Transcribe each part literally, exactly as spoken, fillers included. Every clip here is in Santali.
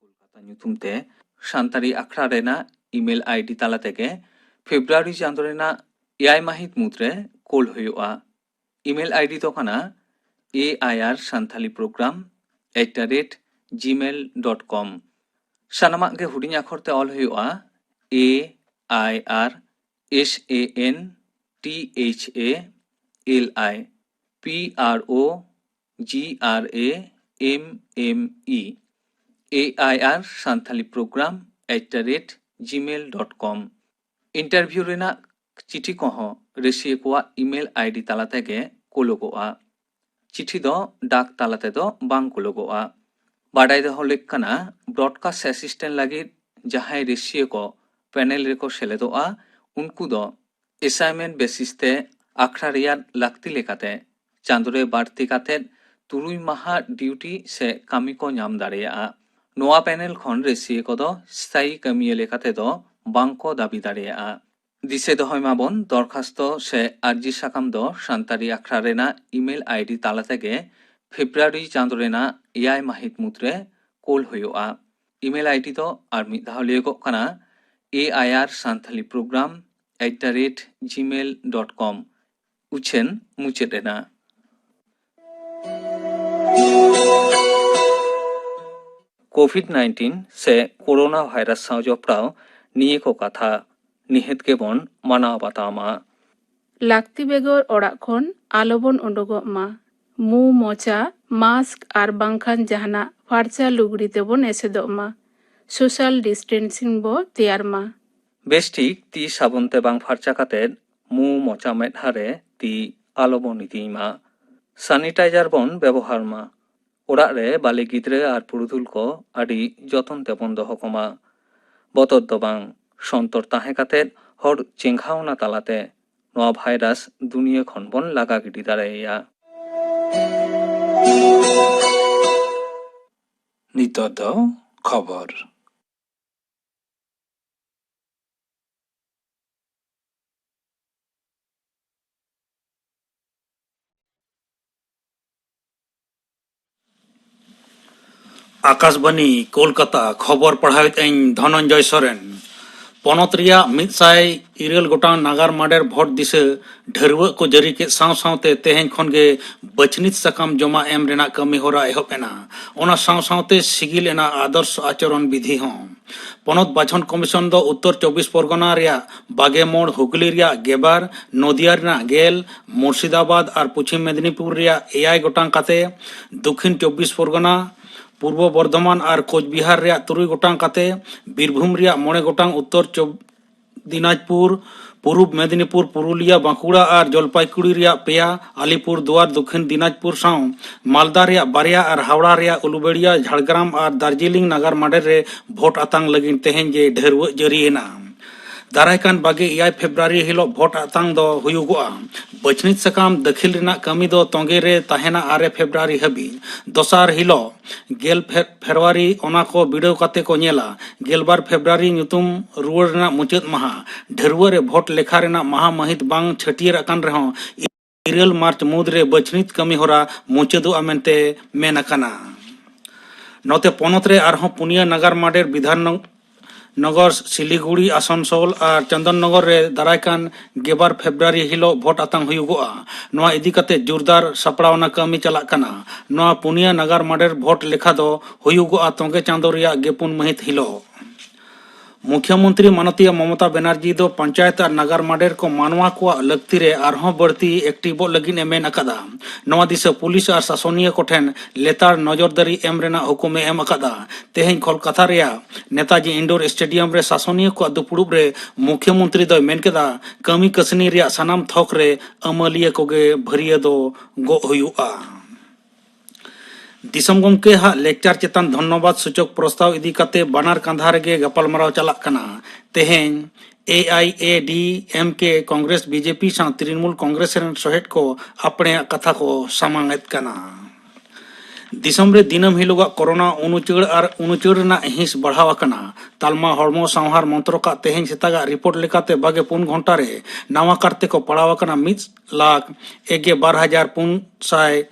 ᱠᱳᱞᱠᱟᱛᱟ ᱧᱩᱛᱩᱢ ᱛᱮ ᱥᱟᱱᱛᱟᱲᱤ ᱟᱠᱷᱲᱟ ᱨᱮᱱᱟᱜ ᱤᱢᱮᱞ ᱟᱭᱰᱤ ᱛᱟᱞᱟ ᱛᱮᱜᱮ ᱯᱷᱮᱵᱽᱨᱩᱣᱟᱨᱤ ᱪᱟᱸᱫᱳ ᱨᱮᱱᱟᱜ ᱮᱭᱟᱭ ᱢᱟᱹᱦᱤᱛ ᱢᱩᱫᱽᱨᱮ ᱠᱳᱞ ᱦᱩᱭᱩᱜᱼᱟ᱾ ᱤᱢᱮᱞ ᱟᱭᱰᱤ ᱫᱚ ᱠᱟᱱᱟ E I R Santali program at the rate Gmail dot com. ᱥᱟᱱᱟᱢᱟᱜ ᱜᱮ ᱦᱩᱰᱤᱧ ᱟᱠᱷᱚᱨ ᱛᱮ ᱚᱞ ᱦᱩᱭᱩᱜᱼᱟ, ᱮ I R S A N T H A L I P R O G R A M M E, A I R Santali program at the rate Gmail dot com. Interview ᱨᱮᱱᱟᱜ ᱪᱤᱴᱷᱤ ᱠᱚᱦᱚᱸ ᱨᱮᱥᱤᱭᱟᱹ ᱠᱚᱣᱟᱜ ᱤᱢᱮᱞ ᱟᱭᱰᱤ ᱛᱟᱞᱟ ᱛᱮᱜᱮ ᱠᱳᱞᱚᱜᱚᱜᱼᱟ᱾ ᱪᱤᱴᱷᱤ ᱫᱚ ᱰᱟᱠ ᱛᱟᱞᱟ ᱛᱮᱫᱚ ᱵᱟᱝ ᱠᱳᱞᱚᱜᱚᱜᱼᱟ᱾ ᱵᱟᱰᱟᱭ ᱫᱚᱦᱚ ᱞᱮᱠ ᱠᱟᱱᱟ, ᱵᱨᱚᱰᱠᱟᱥᱴ ᱮᱥᱤᱥᱴᱮᱱᱴ ᱞᱟᱹᱜᱤᱫ ᱡᱟᱦᱟᱸᱭ ᱨᱮᱥᱤᱭᱟᱹ ᱠᱚ ᱯᱮᱱᱮᱞ ᱨᱮᱠᱚ ᱥᱮᱞᱮᱫᱚᱜᱼᱟ, ᱩᱱᱠᱩ ᱫᱚ ᱮᱥᱟᱭᱱᱢᱮᱱᱴ ᱵᱮᱥᱤᱥ ᱛᱮ ᱟᱠᱷᱲᱟ ᱨᱮᱭᱟᱜ ᱞᱟᱹᱠᱛᱤ ᱞᱮᱠᱟᱛᱮ ᱪᱟᱸᱫᱳ ᱨᱮ ᱵᱟᱹᱲᱛᱤ ᱠᱟᱛᱮ ᱛᱩᱨᱩᱭ ᱢᱟᱦᱟ ᱰᱤᱭᱩᱴᱤ ᱥᱮ ᱠᱟᱹᱢᱤ ᱠᱚ ᱧᱟᱢ ᱫᱟᱲᱮᱭᱟᱜᱼᱟ᱾ ᱱᱚᱣᱟ ᱯᱮᱱᱮᱞ ᱠᱷᱚᱱ ᱨᱮᱥᱤᱭᱟᱹ ᱠᱚᱫᱚ ᱥᱛᱷᱟᱭᱤ ᱠᱟᱹᱢᱤᱭᱟᱹ ᱞᱮᱠᱟᱛᱮ ᱫᱚ ᱵᱟᱝ ᱠᱚ ᱫᱟᱹᱵᱤ ᱫᱟᱲᱮᱭᱟᱜᱼᱟ᱾ ᱫᱤᱥᱟᱹ ᱫᱚᱦᱚᱭ ᱢᱟᱵᱚᱱ, ᱫᱚᱨᱠᱷᱟᱥᱛᱚ ᱥᱮ ᱟᱨᱡᱤ ᱥᱟᱠᱟᱢ ᱫᱚ ᱥᱟᱱᱛᱟᱲᱤ ᱟᱠᱷᱲᱟ ᱨᱮᱱᱟᱜ ᱤᱢᱮᱞ ᱟᱭᱰᱤ ᱛᱟᱞᱟ ᱛᱮᱜᱮ ᱯᱷᱮᱵᱽᱨᱩᱣᱟᱨᱤ ᱪᱟᱸᱫᱳ ᱨᱮᱱᱟᱜ ᱮᱭᱟᱭ ᱢᱟᱹᱦᱤᱛ ᱢᱩᱫᱽᱨᱮ ᱠᱳᱞ ᱦᱩᱭᱩᱜᱼᱟ᱾ ᱤᱢᱮᱞ ᱟᱭᱰᱤ ᱫᱚ ᱟᱨ ᱢᱤᱫ ᱫᱷᱟᱣ ᱞᱟᱹᱭᱚᱜᱚᱜ ᱠᱟᱱᱟ, E I R Santali program at the rate Gmail dot com. ᱩᱪᱷᱟᱹᱱ ᱢᱩᱪᱟᱹᱫ ᱮᱱᱟ᱾ ᱠᱳᱵᱷᱤᱰ ᱱᱟᱭᱤᱱᱴᱤᱱ ᱥᱮ ᱠᱳᱨᱳᱱᱟ ᱵᱷᱟᱭᱨᱟᱥ ᱥᱟᱶ ᱡᱚᱯᱲᱟᱣ ᱱᱤᱭᱟᱹ ᱠᱚ ᱠᱟᱛᱷᱟ ᱱᱤᱦᱟᱹᱛ ᱜᱮᱵᱚᱱ ᱢᱟᱱᱟᱣ ᱵᱟᱛᱟᱣ ᱢᱟ᱾ ᱞᱟᱹᱠᱛᱤ ᱵᱮᱜᱚᱨ ᱚᱲᱟᱜ ᱠᱷᱚᱱ ᱟᱞᱚᱵᱚᱱ ᱩᱰᱩᱠᱚᱜ ᱢᱟ᱾ ᱢᱩ, ᱢᱚᱪᱟ, ᱢᱟᱥᱠ ᱟᱨ ᱵᱟᱝᱠᱷᱟᱱ ᱡᱟᱦᱟᱱᱟᱜ ᱯᱷᱟᱨᱪᱟ ᱞᱩᱜᱽᱲᱤ ᱛᱮᱵᱚᱱ ᱮᱥᱮᱫᱚᱜ ᱢᱟ᱾ ᱥᱳᱥᱟᱞ ᱰᱤᱥᱴᱮᱱᱥᱤᱝ ᱵᱚ ᱛᱮᱭᱟᱨ ᱢᱟ᱾ ᱵᱮᱥ ᱴᱷᱤᱠ ᱛᱤ ᱥᱟᱵᱚᱱ ᱛᱮ ᱵᱟᱝ ᱯᱷᱟᱨᱪᱟ ᱠᱟᱛᱮ ᱢᱩ, ᱢᱚᱪᱟ, ᱢᱮᱫᱦᱟ ᱨᱮ ᱛᱤ ᱟᱞᱚᱵᱚᱱ ᱤᱫᱤᱭ ᱢᱟ᱾ ᱥᱟᱱᱤᱴᱟᱭᱡᱟᱨ ᱵᱚᱱ ᱵᱮᱵᱚᱦᱟᱨ ᱢᱟ᱾ ᱚᱲᱟᱜ ᱨᱮ ᱵᱟᱞᱮ ᱜᱤᱫᱽᱨᱟᱹ ᱟᱨ ᱯᱩᱨᱩᱫᱷᱩᱞ ᱠᱚ ᱟᱹᱰᱤ ᱡᱚᱛᱚᱱ ᱛᱮᱵᱚᱱ ᱫᱚᱦᱚ ᱠᱚᱢᱟ᱾ ᱵᱚᱛᱚᱨ ᱫᱚ ᱵᱟᱝ, ᱥᱚᱱᱛᱚᱨ ᱛᱟᱦᱮᱸ ᱠᱟᱛᱮ ᱦᱚᱲ ᱪᱮᱸᱜᱷᱟᱣᱱᱟ ᱛᱟᱞᱟᱛᱮ ᱱᱚᱣᱟ ᱵᱷᱟᱭᱨᱟᱥ ᱫᱩᱱᱤᱭᱟᱹ ᱠᱷᱚᱱ ᱵᱚᱱ ᱞᱟᱜᱟ ᱜᱤᱰᱤ ᱫᱟᱲᱮᱭᱟᱭᱟ᱾ ᱱᱤᱛᱚᱜ ᱫᱚ ᱠᱷᱚᱵᱚᱨ᱾ ᱟᱠᱟᱥᱵᱟᱱᱤ ᱠᱳᱞᱠᱟᱛᱟ, ᱠᱷᱚᱵᱚᱨ ᱯᱟᱲᱦᱟᱣᱮᱫ ᱟᱹᱧ ᱫᱷᱚᱱᱚᱱᱡᱚᱭ ᱥᱚᱨᱮᱱ᱾ ᱯᱚᱱᱚᱛ ᱨᱮᱭᱟᱜ ᱢᱤᱫ ᱥᱟᱭ ᱤᱨᱟᱹᱞ ᱜᱚᱴᱟᱝ ᱱᱟᱜᱟᱨ ᱢᱟᱰᱮᱨ ᱵᱷᱳᱴ ᱫᱤᱥᱟᱹ ᱰᱷᱟᱹᱨᱣᱟᱹᱜ ᱠᱚ ᱡᱟᱹᱨᱤ ᱠᱮᱫ ᱥᱟᱶ ᱥᱟᱶᱛᱮ ᱛᱮᱦᱮᱧ ᱠᱷᱚᱱ ᱜᱮ ᱵᱟᱹᱪᱷᱱᱤᱛ ᱥᱟᱠᱟᱢ ᱡᱚᱢᱟ ᱮᱢ ᱨᱮᱱᱟᱜ ᱠᱟᱹᱢᱤ ᱦᱚᱨᱟ ᱮᱦᱚᱵ ᱮᱱᱟ᱾ ᱚᱱᱟ ᱥᱟᱶ ᱥᱟᱶᱛᱮ ᱥᱤᱜᱤᱞ ᱮᱱᱟ ᱟᱫᱚᱨᱥ ᱟᱪᱚᱨᱚᱱ ᱵᱤᱫᱷᱤ ᱦᱚᱸ᱾ ᱯᱚᱱᱚᱛ ᱵᱟᱪᱷᱚᱱ ᱠᱚᱢᱤᱥᱚᱱ ᱫᱚ ᱩᱛᱛᱚᱨ ᱪᱚᱵᱵᱤᱥ ᱯᱚᱨᱜᱚᱱᱟ ᱨᱮᱭᱟᱜ ᱵᱟᱜᱮ ᱢᱚᱬ, ᱦᱩᱜᱽᱞᱤ ᱨᱮᱭᱟᱜ ᱜᱮᱞᱵᱟᱨ, ᱱᱚᱫᱤᱭᱟ ᱨᱮᱱᱟᱜ ᱜᱮᱞ, ᱢᱩᱨᱥᱤᱫᱟᱵᱟᱫᱽ ᱟᱨ ᱯᱚᱪᱷᱤᱢ ᱢᱮᱫᱤᱱᱤᱯᱩᱨ ᱨᱮᱭᱟᱜ ᱮᱭᱟᱭ ᱜᱚᱴᱟᱝ ᱠᱟᱛᱮ, ᱫᱚᱠᱷᱤᱱ ᱪᱚᱵᱵᱤᱥ ᱯᱚᱨᱜᱚᱱᱟ, ᱯᱩᱨᱵᱚ ᱵᱚᱨᱫᱷᱚᱢᱟᱱ ᱟᱨ ᱠᱳᱪᱵᱤᱦᱟᱨ ᱨᱮᱭᱟᱜ ᱛᱩᱨᱩᱭ ᱜᱚᱴᱟᱝ ᱠᱟᱛᱮ, ᱵᱤᱨᱵᱷᱩᱢ ᱨᱮᱭᱟᱜ ᱢᱚᱬᱮ ᱜᱚᱴᱟᱝ, ᱩᱛᱛᱚᱨ ᱪᱚᱵ-, ᱫᱤᱱᱟᱡᱽᱯᱩᱨ, ᱯᱩᱨᱩᱵ ᱢᱮᱫᱤᱱᱤᱯᱩᱨ, ᱯᱩᱨᱩᱞᱤᱭᱟ, ᱵᱟᱸᱠᱩᱲᱟ ᱟᱨ ᱡᱚᱞᱯᱟᱭᱜᱩᱲᱤ ᱨᱮᱭᱟᱜ ᱯᱮᱭᱟ, ᱟᱞᱤᱯᱩᱨ ᱫᱩᱣᱟᱨ, ᱫᱚᱠᱷᱤᱱ ᱫᱤᱱᱟᱡᱽᱯᱩᱨ ᱥᱟᱶ ᱢᱟᱞᱫᱟ ᱨᱮᱭᱟᱜ ᱵᱟᱨᱭᱟ ᱟᱨ ᱦᱟᱣᱲᱟ ᱨᱮᱭᱟᱜ ᱩᱞᱩᱵᱮᱲᱤᱭᱟ, ᱡᱷᱟᱲᱜᱨᱟᱢ ᱟᱨ ᱫᱟᱨᱡᱤᱞᱤᱝ ᱱᱟᱜᱟᱨ ᱢᱟᱰᱮᱨ ᱨᱮ ᱵᱷᱳᱴ ᱟᱛᱟᱝ ᱞᱟᱹᱜᱤᱫ ᱛᱮᱦᱮᱧ ᱜᱮ ᱰᱷᱟᱹᱨᱣᱟᱹᱜ ᱡᱟᱹᱨᱤ ᱮᱱᱟ᱾ ᱫᱟᱨᱟᱭ ᱠᱟᱱ ᱵᱟᱜᱮ ᱮᱭᱟᱭ ᱯᱷᱮᱵᱽᱨᱩᱣᱟᱨᱤ ᱦᱤᱞᱳᱜ ᱵᱷᱳᱴ ᱟᱛᱟᱝ ᱫᱚ ᱦᱩᱭᱩᱜᱚᱜᱼᱟ᱾ ᱵᱟᱹᱪᱷᱱᱤᱛ ᱥᱟᱠᱟᱢ ᱫᱟᱹᱠᱷᱤᱞ ᱨᱮᱱᱟᱜ ᱠᱟᱹᱢᱤ ᱫᱚ ᱛᱚᱸᱜᱮ ᱨᱮ ᱛᱟᱦᱮᱱᱟ ᱟᱨᱮ ᱯᱷᱮᱵᱽᱨᱩᱣᱟᱨᱤ ᱦᱟᱹᱵᱤᱡ᱾ ᱫᱚᱥᱟᱨ ᱦᱤᱞᱳᱜ ᱜᱮᱞ ᱯᱷᱮ-, ᱯᱷᱮᱵᱽᱨᱩᱣᱟᱨᱤ ᱚᱱᱟ ᱠᱚ ᱵᱤᱰᱟᱹᱣ ᱠᱟᱛᱮ ᱠᱚ ᱧᱮᱞᱟ᱾ ᱜᱮᱞᱵᱟᱨ ᱯᱷᱮᱵᱽᱨᱩᱣᱟᱨᱤ ᱧᱩᱛᱩᱢ ᱨᱩᱣᱟᱹᱲ ᱨᱮᱱᱟᱜ ᱢᱩᱪᱟᱹᱫ ᱢᱟᱦᱟ᱾ ᱰᱷᱟᱹᱨᱣᱟᱹ ᱨᱮ ᱵᱷᱳᱴ ᱞᱮᱠᱷᱟ ᱨᱮᱱᱟᱜ ᱢᱟᱦᱟ ᱢᱟᱹᱦᱤᱛ ᱵᱟᱝ ᱪᱷᱟᱹᱴᱭᱟᱹᱨ ᱟᱠᱟᱱ ᱨᱮᱦᱚᱸ, ᱤᱨᱟᱹᱞ ᱢᱟᱨᱪ ᱢᱩᱫᱽᱨᱮ ᱵᱟᱹᱪᱷᱱᱤᱛ ᱠᱟᱹᱢᱤ ᱦᱚᱨᱟ ᱢᱩᱪᱟᱹᱫᱚᱜᱼᱟ ᱢᱮᱱᱛᱮ ᱢᱮᱱ ᱟᱠᱟᱱᱟ᱾ ᱱᱚᱛᱮ ᱯᱚᱱᱚᱛ ᱨᱮ ᱟᱨᱦᱚᱸ ᱯᱩᱱᱭᱟᱹ ᱱᱟᱜᱟᱨ ᱢᱟᱰᱮᱨ ᱵᱤᱫᱷᱟᱱ ᱱᱚᱜᱚᱨ, ᱥᱤᱞᱤᱜᱩᱲᱤ, ᱟᱥᱟᱱᱥᱳᱞ ᱟᱨ ᱪᱚᱱᱫᱚᱱ ᱱᱚᱜᱚᱨ ᱨᱮ ᱫᱟᱨᱟᱭ ᱠᱟᱱ ᱜᱮᱞᱵᱟᱨ ᱯᱷᱮᱵᱽᱨᱩᱣᱟᱨᱤ ᱦᱤᱞᱳᱜ ᱵᱷᱳᱴ ᱟᱛᱟᱝ ᱦᱩᱭᱩᱜᱚᱜᱼᱟ᱾ ᱱᱚᱣᱟ ᱤᱫᱤ ᱠᱟᱛᱮ ᱡᱳᱨᱫᱟᱨ ᱥᱟᱯᱲᱟᱣᱱᱟ ᱠᱟᱹᱢᱤ ᱪᱟᱞᱟᱜ ᱠᱟᱱᱟ᱾ ᱱᱚᱣᱟ ᱯᱩᱱᱭᱟᱹ ᱱᱟᱜᱟᱨ ᱢᱟᱰᱮᱨ ᱵᱷᱳᱴ ᱞᱮᱠᱷᱟ ᱫᱚ ᱦᱩᱭᱩᱜᱚᱜᱼᱟ ᱛᱚᱸᱜᱮ ᱪᱟᱸᱫᱚ ᱨᱮᱭᱟᱜ ᱜᱮᱯᱩᱱ ᱢᱟᱹᱦᱤᱛ ᱦᱤᱞᱳᱜ᱾ ᱢᱩᱠᱷᱭᱚᱢᱚᱱᱛᱨᱤ ᱢᱟᱱᱚᱛᱤᱭᱟᱹ ᱢᱚᱢᱚᱛᱟ ᱵᱮᱱᱟᱨᱡᱤ ᱫᱚ ᱯᱚᱧᱪᱟᱭᱮᱛ ᱟᱨ ᱱᱟᱜᱟᱨ ᱢᱟᱰᱮᱨ ᱠᱚ ᱢᱟᱱᱣᱟ ᱠᱚᱣᱟᱜ ᱞᱟᱹᱠᱛᱤ ᱨᱮ ᱟᱨᱦᱚᱸ ᱵᱟᱹᱲᱛᱤ ᱮᱠᱴᱤᱵᱚᱜ ᱞᱟᱹᱜᱤᱫ ᱮ ᱢᱮᱱ ᱟᱠᱟᱫᱟ᱾ ᱱᱚᱣᱟ ᱫᱤᱥᱟᱹ ᱯᱩᱞᱤᱥ ᱟᱨ ᱥᱟᱥᱚᱱᱤᱭᱟᱹ ᱠᱚᱴᱷᱮᱱ ᱞᱮᱛᱟᱲ ᱱᱚᱡᱚᱨᱫᱟᱨᱤ ᱮᱢ ᱨᱮᱱᱟᱜ ᱦᱩᱠᱩᱢ ᱮ ᱮᱢ ᱟᱠᱟᱫᱟ᱾ ᱛᱮᱦᱮᱧ ᱠᱳᱞᱠᱟᱛᱟ ᱨᱮᱭᱟᱜ ᱱᱮᱛᱟᱡᱤ ᱤᱱᱰᱳᱨ ᱥᱴᱮᱰᱤᱭᱟᱢ ᱨᱮ ᱥᱟᱥᱚᱱᱤᱭᱟᱹ ᱠᱚᱣᱟᱜ ᱫᱩᱯᱲᱩᱵ ᱨᱮ ᱢᱩᱠᱷᱭᱚᱢᱚᱱᱛᱨᱤ ᱫᱚᱭ ᱢᱮᱱ ᱠᱮᱫᱟ, ᱠᱟᱹᱢᱤ ᱠᱟᱹᱥᱱᱤ ᱨᱮᱭᱟᱜ ᱥᱟᱱᱟᱢ ᱛᱷᱚᱠ ᱨᱮ ᱟᱹᱢᱟᱹᱞᱤᱭᱟᱹ ᱠᱚᱜᱮ ᱵᱷᱟᱹᱨᱭᱟᱹ ᱫᱚ ᱜᱚᱜ ᱦᱩᱭᱩᱜᱼᱟ᱾ ᱫᱤᱥᱚᱢ ᱜᱚᱢᱠᱮ ᱦᱟᱜ ᱞᱮᱠᱪᱟᱨ ᱪᱮᱛᱟᱱ ᱫᱷᱚᱱᱱᱚᱵᱟᱫ ᱥᱩᱪᱚᱠ ᱯᱨᱚᱥᱛᱟᱵ ᱤᱫᱤ ᱠᱟᱛᱮ ᱵᱟᱱᱟᱨ ᱠᱟᱸᱫᱷᱟ ᱨᱮᱜᱮ ᱜᱟᱯᱟᱞᱢᱟᱨᱟᱣ ᱪᱟᱞᱟᱜ ᱠᱟᱱᱟ᱾ ᱛᱮᱦᱮᱧ ᱮ ᱟᱭ ᱮ ᱰᱤ ᱮᱢ ᱠᱮ, ᱠᱚᱝᱜᱨᱮᱥ, ᱵᱤ ᱡᱮ ᱯᱤ ᱥᱟᱶ ᱛᱨᱤᱱᱢᱩᱞ ᱠᱚᱝᱜᱨᱮᱥ ᱨᱮᱱ ᱥᱚᱦᱮᱫ ᱠᱚ ᱟᱯᱲᱮᱭᱟᱜ ᱠᱟᱛᱷᱟ ᱠᱚ ᱥᱟᱢᱟᱝ ᱮᱫ ᱠᱟᱱᱟ᱾ ᱫᱤᱥᱚᱢ ᱨᱮ ᱫᱤᱱᱟᱹᱢ ᱦᱤᱞᱳᱜᱟᱜ ᱠᱳᱨᱳᱱᱟ ᱩᱱᱩᱪᱟᱹᱲ ᱟᱨ ᱩᱱᱩᱪᱟᱹᱲ ᱨᱮᱱᱟᱜ ᱦᱤᱸᱥ ᱵᱟᱲᱦᱟᱣ ᱟᱠᱟᱱᱟ᱾ ᱛᱟᱞᱢᱟ ᱦᱚᱲᱢᱚ ᱥᱟᱶᱦᱟᱨ ᱢᱚᱱᱛᱨᱚᱠᱟᱜ ᱛᱮᱦᱮᱧ ᱥᱮᱛᱟᱜᱟᱜ ᱨᱤᱯᱳᱨᱴ ᱞᱮᱠᱟᱛᱮ ᱵᱟᱜᱮ ᱯᱩᱱ ᱜᱷᱚᱱᱴᱟ ᱨᱮ ᱱᱟᱣᱟ ᱠᱟᱨᱛᱮ ᱠᱚ ᱯᱟᱲᱟᱣ ᱟᱠᱟᱱᱟ ᱢᱤᱫ ᱞᱟᱠᱷ ᱮᱜᱮ ᱵᱟᱨ ᱦᱟᱡᱟᱨ ᱯᱩᱱ ᱥᱟᱭ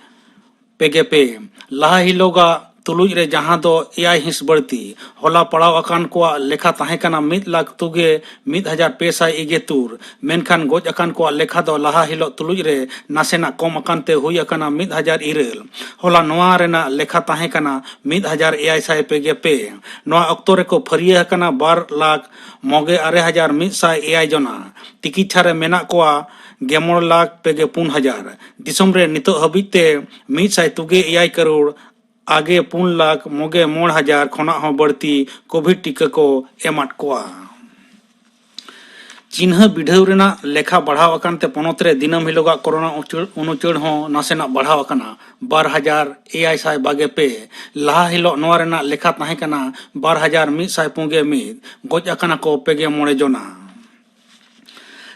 ᱯᱮᱜᱮ ᱯᱮ᱾ ᱞᱟᱦᱟ ᱦᱤᱞᱳᱜᱟᱜ ᱛᱩᱞᱩᱡ ᱨᱮ, ᱡᱟᱦᱟᱸ ᱫᱚ ᱮᱭᱟᱭ ᱦᱤᱸᱥ ᱵᱟᱹᱲᱛᱤ᱾ ᱦᱚᱞᱟ ᱯᱟᱲᱟᱣ ᱟᱠᱟᱱ ᱠᱚᱣᱟᱜ ᱞᱮᱠᱷᱟ ᱛᱟᱦᱮᱸ ᱠᱟᱱᱟ ᱢᱤᱫ ᱞᱟᱠᱷ ᱛᱩᱜᱮ ᱢᱤᱫ ᱦᱟᱡᱟᱨ ᱯᱮ ᱥᱟᱭ ᱤᱜᱮ ᱛᱩᱨ, ᱢᱮᱱᱠᱷᱟᱱ ᱜᱚᱡ ᱟᱠᱟᱱ ᱠᱚᱣᱟᱜ ᱞᱮᱠᱷᱟ ᱫᱚ ᱞᱟᱦᱟ ᱦᱤᱞᱚᱜ ᱛᱩᱞᱩᱡ ᱨᱮ ᱱᱟᱥᱮᱱᱟᱜ ᱠᱚᱢ ᱟᱠᱟᱱ ᱛᱮ ᱦᱩᱭ ᱟᱠᱟᱱᱟ ᱢᱤᱫ ᱦᱟᱡᱟᱨ ᱤᱨᱟᱹᱞ᱾ ᱦᱚᱞᱟ ᱱᱚᱣᱟ ᱨᱮᱱᱟᱜ ᱞᱮᱠᱷᱟ ᱛᱟᱦᱮᱸ ᱠᱟᱱᱟ ᱢᱤᱫ ᱦᱟᱡᱟᱨ ᱮᱭᱟᱭ ᱥᱟᱭ ᱯᱮ ᱜᱮ ᱯᱮ᱾ ᱱᱚᱣᱟ ᱚᱠᱛᱚ ᱨᱮᱠᱚ ᱯᱷᱟᱹᱨᱭᱟᱹ ᱟᱠᱟᱱᱟ ᱵᱟᱨ ᱞᱟᱠᱷ ᱢᱚᱜᱮ ᱟᱨᱮ ᱦᱟᱡᱟᱨ ᱢᱤᱫ ᱥᱟᱭ ᱮᱭᱟᱭ ᱡᱚᱱᱟ᱾ ᱛᱤᱠᱤᱪᱷᱟ ᱨᱮ ᱢᱮᱱᱟᱜ ᱠᱚᱣᱟ ᱜᱮᱢᱚᱬ ᱞᱟᱠᱷ ᱯᱮ ᱜᱮ ᱯᱩᱱ ᱦᱟᱡᱟᱨ᱾ ᱫᱤᱥᱚᱢ ᱨᱮ ᱱᱤᱛᱚᱜ ᱦᱟᱹᱵᱤᱡ ᱛᱮ ᱢᱤᱫ ᱥᱟᱭ ᱛᱩᱜᱮ ᱮᱭᱟᱭ ᱠᱟᱨᱳᱲ ᱟᱜᱮ ᱯᱩᱱ ᱞᱟᱠᱷ ᱢᱚᱜᱮ ᱢᱚᱬ ᱦᱟᱡᱟᱨ ᱠᱷᱚᱱᱟᱜ ᱦᱚᱸ ᱵᱟᱹᱲᱛᱤ ᱠᱳᱵᱷᱤᱰ ᱴᱤᱠᱟᱹ ᱠᱚ ᱮᱢᱟᱫ ᱠᱚᱣᱟ᱾ ᱪᱤᱱᱦᱟᱹ ᱵᱤᱰᱷᱟᱹᱣ ᱨᱮᱱᱟᱜ ᱞᱮᱠᱷᱟ ᱵᱟᱲᱦᱟᱣ ᱟᱠᱟᱱ ᱛᱮ ᱯᱚᱱᱚᱛ ᱨᱮ ᱫᱤᱱᱟᱹᱢ ᱦᱤᱞᱳᱜᱟᱜ ᱠᱳᱨᱳᱱᱟ ᱩᱪᱟᱹᱲ, ᱩᱱᱩᱪᱟᱹᱲ ᱦᱚᱸ ᱱᱟᱥᱮᱱᱟᱜ ᱵᱟᱲᱦᱟᱣ ᱟᱠᱟᱱᱟ, ᱵᱟᱨ ᱦᱟᱡᱟᱨ ᱮᱭᱟᱭ ᱥᱟᱭ ᱵᱟᱜᱮ ᱯᱮ᱾ ᱞᱟᱦᱟ ᱦᱤᱞᱳᱜ ᱱᱚᱣᱟ ᱨᱮᱱᱟᱜ ᱞᱮᱠᱷᱟ ᱛᱟᱦᱮᱸ ᱠᱟᱱᱟ ᱵᱟᱨ ᱦᱟᱡᱟᱨ ᱢᱤᱫ ᱥᱟᱭ ᱯᱩᱱ ᱜᱮ ᱢᱤᱫ, ᱜᱚᱡ ᱟᱠᱟᱱᱟ ᱠᱚ ᱯᱮ ᱜᱮ ᱢᱚᱬᱮ ᱡᱚᱱᱟ᱾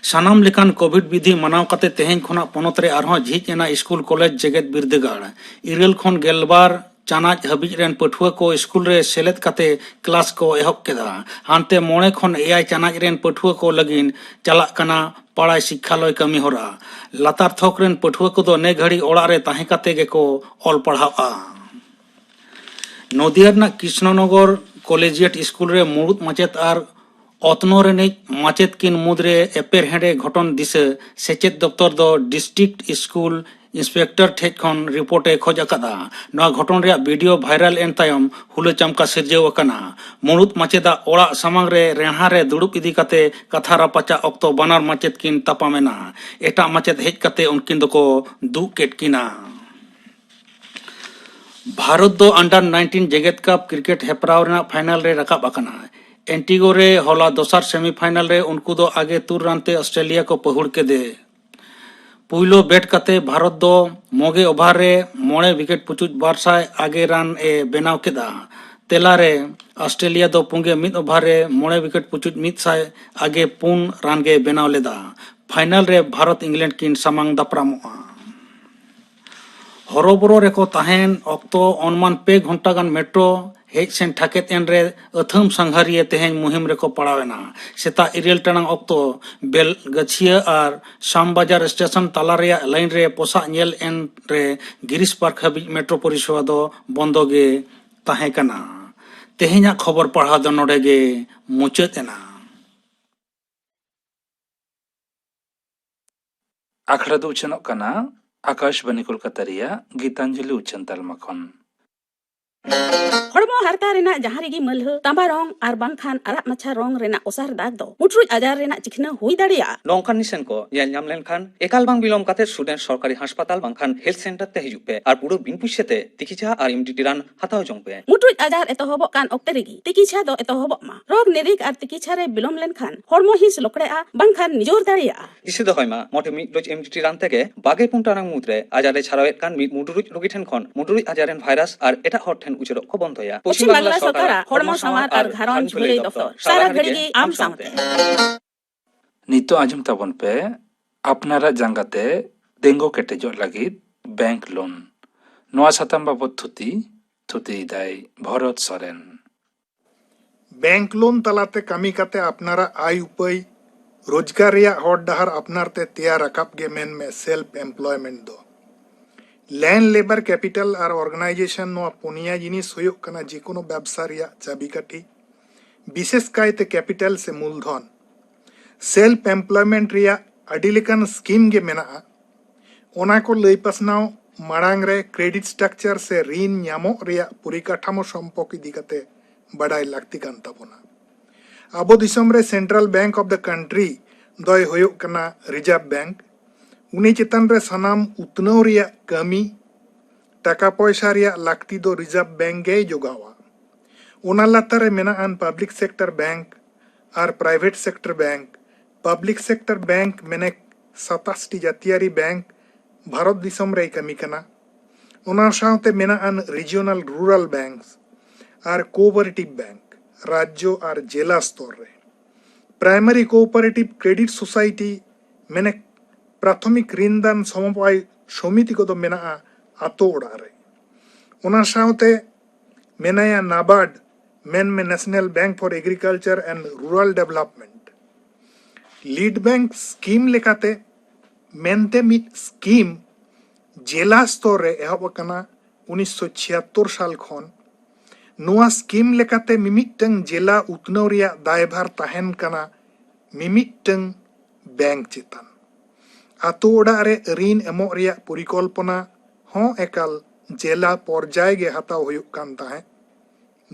ᱥᱟᱱᱟᱢ ᱞᱮᱠᱟᱱ ᱠᱳᱵᱷᱤᱰ ᱵᱤᱫᱷᱤ ᱢᱟᱱᱟᱣ ᱠᱟᱛᱮ ᱛᱮᱦᱮᱧ ᱠᱷᱚᱱᱟᱜ ᱯᱚᱱᱚᱛ ᱨᱮ ᱟᱨᱦᱚᱸ ᱡᱷᱤᱡ ᱮᱱᱟ ᱥᱠᱩᱞ, ᱠᱚᱞᱮᱡᱽ, ᱡᱮᱜᱮᱛ ᱵᱤᱨᱫᱟᱹᱜᱟᱲ᱾ ᱤᱨᱟᱹᱞ ᱠᱷᱚᱱ ᱜᱮᱞᱵᱟᱨ ᱪᱟᱱᱟᱪ ᱦᱟᱹᱵᱤᱡ ᱨᱮᱱ ᱯᱟᱹᱴᱷᱩᱣᱟᱹ ᱠᱚ ᱥᱠᱩᱞ ᱨᱮ ᱥᱮᱞᱮᱫ ᱠᱟᱛᱮ ᱠᱞᱟᱥ ᱠᱚ ᱮᱦᱚᱵ ᱠᱮᱫᱟ᱾ ᱦᱟᱱᱛᱮ ᱢᱚᱬᱮ ᱠᱷᱚᱱ ᱮᱭᱟᱭ ᱪᱟᱱᱟᱪ ᱨᱮᱱ ᱯᱟᱹᱴᱷᱩᱣᱟᱹ ᱠᱚ ᱞᱟᱹᱜᱤᱫ ᱪᱟᱞᱟᱜ ᱠᱟᱱᱟ ᱯᱟᱲᱟᱭ ᱥᱤᱠᱠᱷᱟᱞᱚᱭ ᱠᱟᱹᱢᱤ ᱦᱚᱨᱟ᱾ ᱞᱟᱛᱟᱨ ᱛᱷᱚᱠ ᱨᱮᱱ ᱯᱟᱹᱴᱷᱩᱣᱟᱹ ᱠᱚᱫᱚ ᱱᱮ ᱜᱷᱟᱹᱲᱤ ᱚᱲᱟᱜ ᱨᱮ ᱛᱟᱦᱮᱸ ᱠᱟᱛᱮ ᱜᱮᱠᱚ ᱚᱞ ᱯᱟᱲᱦᱟᱜᱼᱟ᱾ ᱱᱚᱫᱤᱭᱟ ᱨᱮᱱᱟᱜ ᱠᱨᱤᱥᱱᱚᱱᱚᱜᱚᱨ ᱠᱚᱞᱮᱡᱤᱭᱮᱴ ᱥᱠᱩᱞ ᱨᱮ ᱢᱩᱲᱩᱫ ᱢᱟᱪᱮᱫ ᱟᱨ ᱚᱛᱱᱚ ᱨᱤᱱᱤᱡ ᱢᱟᱪᱮᱛ ᱠᱤᱱ ᱢᱩᱫᱽᱨᱮ ᱮᱯᱮᱨᱦᱮᱸᱰᱮ ᱜᱷᱚᱴᱚᱱ ᱫᱤᱥᱟᱹ ᱥᱮᱪᱮᱫ ᱫᱚᱯᱛᱚᱨ ᱫᱚ ᱰᱤᱥᱴᱨᱤᱠᱴ ᱥᱠᱩᱞ ᱤᱱᱥᱯᱮᱠᱴᱚᱨ ᱴᱷᱮᱡ ᱠᱷᱚᱱ ᱨᱤᱯᱳᱨᱴ ᱮ ᱠᱷᱚᱡ ᱟᱠᱟᱫᱟ᱾ ᱱᱚᱣᱟ ᱜᱷᱚᱴᱚᱱ ᱨᱮᱭᱟᱜ ᱵᱷᱤᱰᱤᱭᱳ ᱵᱷᱟᱭᱨᱟᱞ ᱮᱱ ᱛᱟᱭᱚᱢ ᱦᱩᱞᱟᱹ ᱪᱟᱢᱠᱟ ᱥᱤᱨᱡᱟᱹᱣ ᱟᱠᱟᱱᱟ᱾ ᱢᱩᱲᱩᱫ ᱢᱟᱪᱮᱫᱟᱜ ᱚᱲᱟᱜ ᱥᱟᱢᱟᱝ ᱨᱮ ᱨᱮᱬᱦᱟ ᱨᱮ ᱫᱩᱲᱩᱵ ᱤᱫᱤ ᱠᱟᱛᱮ ᱠᱟᱛᱷᱟ ᱨᱟᱯᱟᱪᱟᱜ ᱚᱠᱛᱚ ᱵᱟᱱᱟᱨ ᱢᱟᱪᱮᱛ ᱠᱤᱱ ᱛᱟᱯᱟᱢ ᱮᱱᱟ᱾ ᱮᱴᱟᱜ ᱢᱟᱪᱮᱛ ᱦᱮᱡ ᱠᱟᱛᱮ ᱩᱱᱠᱤᱱ ᱫᱚᱠᱚ ᱫᱩᱜ ᱠᱮᱫ ᱠᱤᱱᱟ᱾ ᱵᱷᱟᱨᱚᱛ ᱫᱚ ᱟᱱᱰᱟᱨ ᱱᱟᱭᱤᱱᱴᱤᱱ ᱡᱮᱜᱮᱛ ᱠᱟᱯ ᱠᱨᱤᱠᱮᱴ ᱦᱮᱯᱨᱟᱣ ᱨᱮᱱᱟᱜ ᱯᱷᱟᱭᱱᱟᱞ ᱨᱮ ᱨᱟᱠᱟᱵ ᱟᱠᱟᱱᱟ᱾ ᱮᱱᱴᱤᱜᱳ ᱨᱮ ᱦᱚᱞᱟ ᱫᱚᱥᱟᱨ ᱥᱮᱢᱤᱯᱷᱟᱭᱱᱟᱞ ᱨᱮ ᱩᱱᱠᱩ ᱫᱚ ᱟᱜᱮ ᱛᱩᱨ ᱨᱟᱱ ᱛᱮ ᱚᱥᱴᱨᱮᱞᱤᱭᱟ ᱠᱚ ᱯᱟᱹᱦᱩᱲ ᱠᱮᱫᱮ᱾ ᱯᱩᱭᱞᱩ ᱵᱮᱴ ᱠᱟᱛᱮ ᱵᱷᱟᱨᱚᱛ ᱫᱚ ᱢᱚᱜᱮ ᱳᱵᱷᱟᱨ ᱨᱮ ᱢᱚᱬᱮ ᱣᱤᱠᱮᱴ ᱯᱩᱪᱩᱡ ᱵᱟᱨ ᱥᱟᱭ ᱟᱜᱮ ᱨᱟᱱ ᱮ ᱵᱮᱱᱟᱣ ᱠᱮᱫᱟ᱾ ᱛᱮᱞᱟ ᱨᱮ ᱚᱥᱴᱨᱮᱞᱤᱭᱟ ᱫᱚ ᱯᱩᱸᱜᱮ ᱢᱤᱫ ᱳᱵᱷᱟᱨ ᱨᱮ ᱢᱚᱬᱮ ᱣᱤᱠᱮᱴ ᱯᱩᱪᱩᱡ ᱢᱤᱫ ᱥᱟᱭ ᱟᱜᱮ ᱯᱩᱱ ᱨᱟᱱ ᱜᱮ ᱵᱮᱱᱟᱣ ᱞᱮᱫᱟ᱾ ᱯᱷᱟᱭᱱᱟᱞ ᱨᱮ ᱵᱷᱟᱨᱚᱛ ᱤᱝᱞᱮᱱᱰ ᱠᱤᱱ ᱥᱟᱢᱟᱝ ᱫᱟᱯᱨᱟᱢᱚᱜᱼᱟ᱾ ᱦᱚᱨᱚᱵᱚᱨᱚ ᱨᱮᱠᱚ ᱛᱟᱦᱮᱸᱱ ᱚᱠᱛᱚ ᱚᱱᱢᱟᱱ ᱯᱮ ᱜᱷᱚᱱᱴᱟ ᱜᱟᱱ ᱢᱮᱴᱨᱳ ᱦᱮᱡ ᱥᱮᱱ ᱴᱷᱟᱠᱮᱫ ᱮᱱ ᱨᱮ ᱟᱹᱛᱷᱟᱹᱢ ᱥᱟᱸᱜᱷᱟᱨᱤᱭᱟᱹ ᱛᱮᱦᱮᱧ ᱢᱩᱦᱤᱢ ᱨᱮᱠᱚ ᱯᱟᱲᱟᱣ ᱮᱱᱟ᱾ ᱥᱮᱛᱟᱜ ᱤᱨᱟᱹᱞ ᱴᱟᱲᱟᱝ ᱚᱠᱛᱚ ᱵᱮᱞᱜᱟᱹᱪᱷᱤᱭᱟᱹ ᱟᱨ ᱥᱟᱢᱵᱟᱡᱟᱨ ᱥᱴᱮᱥᱚᱱ ᱛᱟᱞᱟ ᱨᱮᱭᱟᱜ ᱞᱟᱭᱤᱱ ᱨᱮ ᱯᱚᱥᱟᱜ ᱧᱮᱞ ᱮᱱ ᱨᱮ ᱜᱤᱨᱤᱥ ᱯᱟᱨᱠ ᱦᱟᱹᱵᱤᱡ ᱢᱮᱴᱨᱳ ᱯᱚᱨᱤᱥᱮᱵᱟ ᱫᱚ ᱵᱚᱱᱫᱚ ᱜᱮ ᱛᱟᱦᱮᱸ ᱠᱟᱱᱟ᱾ ᱛᱮᱦᱮᱧᱟᱜ ᱠᱷᱚᱵᱚᱨ ᱯᱟᱲᱦᱟᱣ ᱫᱚ ᱱᱚᱰᱮ ᱜᱮ ᱢᱩᱪᱟᱹᱫ ᱮᱱᱟ᱾ ᱟᱠᱷᱲᱟ ᱫᱚ ᱩᱪᱷᱟᱹᱱᱚᱜ ᱠᱟᱱᱟ ᱟᱠᱟᱥᱵᱟᱱᱤ ᱠᱳᱞᱠᱟᱛᱟ ᱨᱮᱭᱟᱜ ᱜᱤᱛᱟᱧᱡᱚᱞᱤ ᱩᱪᱷᱟᱹᱱ ᱛᱟᱞᱢᱟ ᱠᱷᱚᱱ᱾ ᱦᱚᱲᱢᱚ ᱦᱟᱨᱛᱟ ᱨᱮᱱᱟᱜ ᱡᱟᱦᱟᱸ ᱨᱮᱜᱮ ᱢᱟᱹᱞᱦᱟᱹ, ᱛᱟᱸᱵᱟ ᱨᱚᱝ ᱟᱨ ᱵᱟᱝᱠᱷᱟᱱ ᱟᱨᱟᱜ ᱢᱟᱪᱷᱟ ᱨᱚᱝ ᱨᱮᱱᱟᱜ ᱚᱥᱟᱨ ᱫᱟᱜᱽ ᱫᱚ ᱢᱩᱴᱨᱩᱡ ᱟᱡᱟᱨ ᱨᱮᱱᱟᱜ ᱪᱤᱠᱷᱱᱟᱹ ᱦᱩᱭ ᱫᱟᱲᱮᱭᱟᱜᱼᱟ᱾ ᱱᱚᱝᱠᱟᱱ ᱱᱤᱥᱟᱹᱱ ᱠᱚ ᱧᱮᱞ ᱧᱟᱢ ᱞᱮᱱᱠᱷᱟᱱ ᱮᱠᱟᱞ ᱵᱟᱝ ᱵᱤᱞᱚᱢ ᱠᱟᱛᱮ ᱥᱩᱨ ᱨᱮᱱ ᱥᱚᱨᱠᱟᱨᱤ ᱦᱟᱥᱯᱟᱛᱟᱞ ᱵᱟᱝᱠᱷᱟᱱ ᱦᱮᱞᱛᱷ ᱥᱮᱱᱴᱟᱨ ᱛᱮ ᱦᱤᱡᱩᱜ ᱯᱮ ᱟᱨ ᱯᱩᱨᱟᱹ ᱵᱤᱱ ᱯᱩᱭᱥᱟᱹ ᱛᱮ ᱛᱤᱠᱤᱪᱷᱟ ᱟᱨ ᱮᱢ ᱰᱤ ᱴᱤ ᱨᱟᱱ ᱦᱟᱛᱟᱣ ᱡᱚᱝ ᱯᱮ᱾ ᱢᱩᱴᱨᱩᱡ ᱟᱡᱟᱨ ᱮᱛᱚᱦᱚᱵᱚᱜ ᱠᱟᱱ ᱚᱠᱛᱮ ᱨᱮᱜᱮ ᱛᱤᱠᱤᱪᱷᱟ ᱫᱚ ᱮᱛᱚᱦᱚᱵᱚᱜ ᱢᱟ᱾ ᱨᱳᱜᱽ ᱱᱤᱨᱤᱠ ᱟᱨ ᱛᱤᱠᱤᱪᱷᱟ ᱨᱮ ᱵᱤᱞᱚᱢ ᱞᱮᱱᱠᱷᱟᱱ ᱦᱚᱲᱢᱚ ᱦᱤᱸᱥ ᱞᱚᱠᱲᱮᱜᱼᱟ ᱵᱟᱝᱠᱷᱟᱱ ᱱᱤᱡᱚᱨ ᱫᱟᱲᱮᱭᱟᱜᱼᱟ᱾ ᱫᱤᱥᱟᱹ ᱫᱚᱦᱚᱭ ᱢᱟ, ᱢᱚᱴᱷᱮ ᱢᱤᱫ ᱰᱳᱡᱽ ᱮᱢ ᱰᱤ ᱴᱤ ᱨᱟᱱ ᱛᱮᱜᱮ ᱵᱟᱜᱮ ᱯᱩᱱ ᱴᱟᱲᱟᱝ ᱢᱩᱫᱽᱨᱮ ᱟᱡᱟᱨ ᱮ ᱪᱷᱟᱨᱟᱣᱮᱫ ᱠᱟᱱ ᱢᱤᱫ ᱢᱩᱰᱨᱩᱡ ᱨᱳᱜᱤ ᱴᱷᱮᱱ ᱠᱷᱚᱱ ᱢᱩᱰᱨᱩᱡ ᱟᱡᱟᱨ ᱨᱮᱱ ᱵᱷᱟᱭᱨᱟᱥ ᱟᱨ ᱮᱴᱟᱜ ᱦᱚᱲ ᱴᱷᱮᱱ ᱩᱪᱟᱹᱲᱚᱜ ᱠᱚ ᱵᱚᱱᱫᱚᱭᱟ᱾ ᱯᱚᱪᱷᱤᱢ ᱵᱟᱝᱞᱟ ᱥᱚᱨᱠᱟᱨᱟᱜ ᱦᱚᱲᱢᱚ ᱥᱟᱶᱟᱨ ᱟᱨ ᱜᱷᱟᱨᱚᱸᱡᱽ ᱵᱷᱟᱹᱞᱟᱹᱭ ᱫᱚᱯᱛᱚᱨ, ᱥᱟᱨᱟ ᱜᱷᱟᱹᱲᱤ ᱜᱮ ᱟᱢ ᱥᱟᱶᱛᱮ᱾ ᱱᱤᱛᱚᱜ ᱟᱸᱡᱚᱢ ᱛᱟᱵᱚᱱ ᱯᱮ, ᱟᱯᱱᱟᱨᱟᱜ ᱡᱟᱸᱜᱟ ᱛᱮ ᱛᱤᱸᱜᱩ ᱠᱮᱴᱮᱡᱚᱜ ᱞᱟᱹᱜᱤᱫ ᱵᱮᱝᱠ ᱞᱳᱱ᱾ ᱱᱚᱣᱟ ᱥᱟᱛᱟᱢ ᱵᱟᱵᱚᱛ ᱛᱷᱩᱛᱤ, ᱛᱷᱩᱛᱤᱭᱮᱫᱟᱭ ᱵᱷᱚᱨᱚᱛ ᱥᱚᱨᱮᱱ᱾ ᱵᱮᱝᱠ ᱞᱳᱱ ᱛᱟᱞᱟᱛᱮ ᱠᱟᱹᱢᱤ ᱠᱟᱛᱮ ᱟᱯᱱᱟᱨᱟᱜ ᱟᱭ ᱩᱯᱟᱹᱭ, ᱨᱳᱡᱽᱜᱟᱨ ᱨᱮᱭᱟᱜ ᱦᱚᱨ ᱰᱟᱦᱟᱨ ᱟᱯᱱᱟᱨ ᱛᱮ ᱛᱮᱭᱟᱨ ᱨᱟᱠᱟᱵ ᱜᱮ ᱢᱮᱱᱢᱮ ᱥᱮᱞᱯ ᱮᱢᱯᱞᱚᱭᱢᱮᱱᱴ ᱫᱚ᱾ ᱞᱮᱱᱰ, ᱞᱮᱵᱟᱨ, ᱠᱮᱯᱤᱴᱟᱞ ᱟᱨ ᱚᱨᱜᱟᱱᱟᱭᱡᱮᱥᱚᱱ, ᱱᱚᱣᱟ ᱯᱩᱱᱭᱟ ᱡᱤᱱᱤᱥ ᱦᱩᱭᱩᱜ ᱠᱟᱱᱟ ᱡᱮᱠᱳᱱᱳ ᱵᱮᱵᱥᱟ ᱨᱮᱭᱟᱜ ᱪᱟᱵᱤᱠᱟᱴᱷᱤ, ᱵᱤᱥᱮᱥ ᱠᱟᱭᱛᱮ ᱠᱮᱯᱤᱴᱟᱞ ᱥᱮ ᱢᱩᱞᱫᱷᱚᱱ᱾ ᱥᱮᱞᱯ ᱮᱢᱯᱞᱚᱭᱢᱮᱱᱴ ᱨᱮᱭᱟᱜ ᱟᱹᱰᱤ ᱞᱮᱠᱟᱱ ᱥᱠᱤᱢ ᱜᱮ ᱢᱮᱱᱟᱜᱼᱟ᱾ ᱚᱱᱟ ᱠᱚ ᱞᱟᱹᱭ ᱯᱟᱥᱱᱟᱣ ᱢᱟᱲᱟᱝ ᱨᱮ ᱠᱨᱮᱰᱤᱴ ᱥᱴᱨᱟᱠᱪᱟᱨ ᱥᱮ ᱨᱤᱱ ᱧᱟᱢᱚᱜ ᱨᱮᱭᱟᱜ ᱯᱚᱨᱤᱠᱟᱴᱷᱟᱢᱳ ᱥᱚᱢᱯᱚᱨᱠ ᱤᱫᱤ ᱠᱟᱛᱮ ᱵᱟᱰᱟᱭ ᱞᱟᱹᱠᱛᱤ ᱠᱟᱱ ᱛᱟᱵᱚᱱᱟ᱾ ᱟᱵᱚ ᱫᱤᱥᱚᱢ ᱨᱮ Central Bank of the country ᱫᱚᱭ ᱦᱩᱭᱩᱜ ᱠᱟᱱᱟ ᱨᱤᱡᱟᱨᱵᱷ ᱵᱮᱝᱠ᱾ ᱩᱱᱤ ᱪᱮᱛᱟᱱ ᱨᱮ ᱥᱟᱱᱟᱢ ᱩᱛᱱᱟᱹᱣ ᱨᱮᱭᱟᱜ ᱠᱟᱹᱢᱤ, ᱴᱟᱠᱟ ᱯᱚᱭᱥᱟ ᱨᱮᱭᱟᱜ ᱞᱟᱹᱠᱛᱤ ᱫᱚ ᱨᱤᱡᱟᱨᱵᱷ ᱵᱮᱝᱠ ᱜᱮᱭ ᱡᱚᱜᱟᱣᱟ᱾ ᱚᱱᱟ ᱞᱟᱛᱟᱨ ᱨᱮ ᱢᱮᱱᱟᱜ ᱟᱱ ᱯᱟᱵᱽᱞᱤᱠ ᱥᱮᱠᱴᱚᱨ ᱵᱮᱝᱠ ᱟᱨ private sector bank. Public sector bank ᱢᱮᱱᱮᱠ ᱥᱟᱛᱟᱥ ᱴᱤ ᱡᱟᱹᱛᱤᱭᱟᱹᱨᱤ ᱵᱮᱝᱠ ᱵᱷᱟᱨᱚᱛ ᱫᱤᱥᱚᱢ ᱨᱮᱭ ᱠᱟᱹᱢᱤ ᱠᱟᱱᱟ᱾ ᱚᱱᱟ ᱥᱟᱶᱛᱮ ᱢᱮᱱᱟᱜ ᱟᱱ ᱨᱤᱡᱤᱭᱚᱱᱟᱞ ᱨᱩᱨᱟᱞ ᱵᱮᱝᱠ ᱟᱨ ᱠᱳᱚᱯᱟᱨᱮᱴᱤᱵᱷ ᱵᱮᱝᱠ ᱨᱟᱡᱽᱡᱚ ᱟᱨ ᱡᱮᱞᱟ ᱥᱛᱚᱨ ᱨᱮ᱾ ᱯᱨᱟᱭᱢᱟᱨᱤ ᱠᱳᱚᱯᱟᱨᱮᱴᱤᱵᱷ ᱠᱨᱮᱰᱤᱴ ᱥᱳᱥᱟᱭᱴᱤ ᱢᱮᱱᱮᱠ ᱯᱨᱟᱛᱷᱚᱢᱤᱠ ᱨᱤᱱ ᱫᱟᱱ ᱥᱚᱢᱚᱵᱟᱭ ᱥᱚᱢᱤᱛᱤ ᱠᱚᱫᱚ ᱢᱮᱱᱟᱜᱼᱟ ᱟᱛᱳ ᱚᱲᱟᱜ ᱨᱮ᱾ ᱚᱱᱟ ᱥᱟᱶᱛᱮ ᱢᱮᱱᱟᱭᱟ ᱱᱟᱵᱟᱨᱰ, ᱢᱮᱱᱢᱮ National Bank for Agriculture and Rural Development᱾ ᱞᱤᱰ bank scheme ᱞᱮᱠᱟᱛᱮ ᱢᱮᱱᱛᱮ ᱢᱤᱫ ᱥᱠᱤᱢ ᱡᱮᱞᱟ ᱥᱛᱚᱨ ᱨᱮ ᱮᱦᱚᱵ ᱟᱠᱟᱱᱟ ᱩᱱᱤᱥᱥᱚ ᱪᱷᱤᱭᱟᱛᱛᱳᱨ ᱥᱟᱞ ᱠᱷᱚᱱ᱾ ᱱᱚᱣᱟ ᱥᱠᱤᱢ ᱞᱮᱠᱟᱛᱮ ᱢᱤᱢᱤᱫᱴᱟᱝ ᱡᱮᱞᱟ ᱩᱛᱱᱟᱹᱣ ᱨᱮᱭᱟᱜ ᱫᱟᱭᱵᱷᱟᱨ ᱛᱟᱦᱮᱱ ᱠᱟᱱᱟ ᱢᱤᱢᱤᱫᱴᱟᱝ ᱵᱮᱝᱠ ᱪᱮᱛᱟᱱ᱾ ᱟᱛᱳ ᱚᱲᱟᱜ ᱨᱮ ᱨᱤᱱ ᱮᱢᱚᱜ ᱨᱮᱭᱟᱜ ᱯᱚᱨᱤᱠᱚᱞᱯᱚᱱᱟ ᱦᱚᱸ ᱮᱠᱟᱞ ᱡᱮᱞᱟ ᱯᱚᱨᱡᱟᱭ ᱜᱮ ᱦᱟᱛᱟᱣ ᱦᱩᱭᱩᱜ ᱠᱟᱱ ᱛᱟᱦᱮᱸᱫ᱾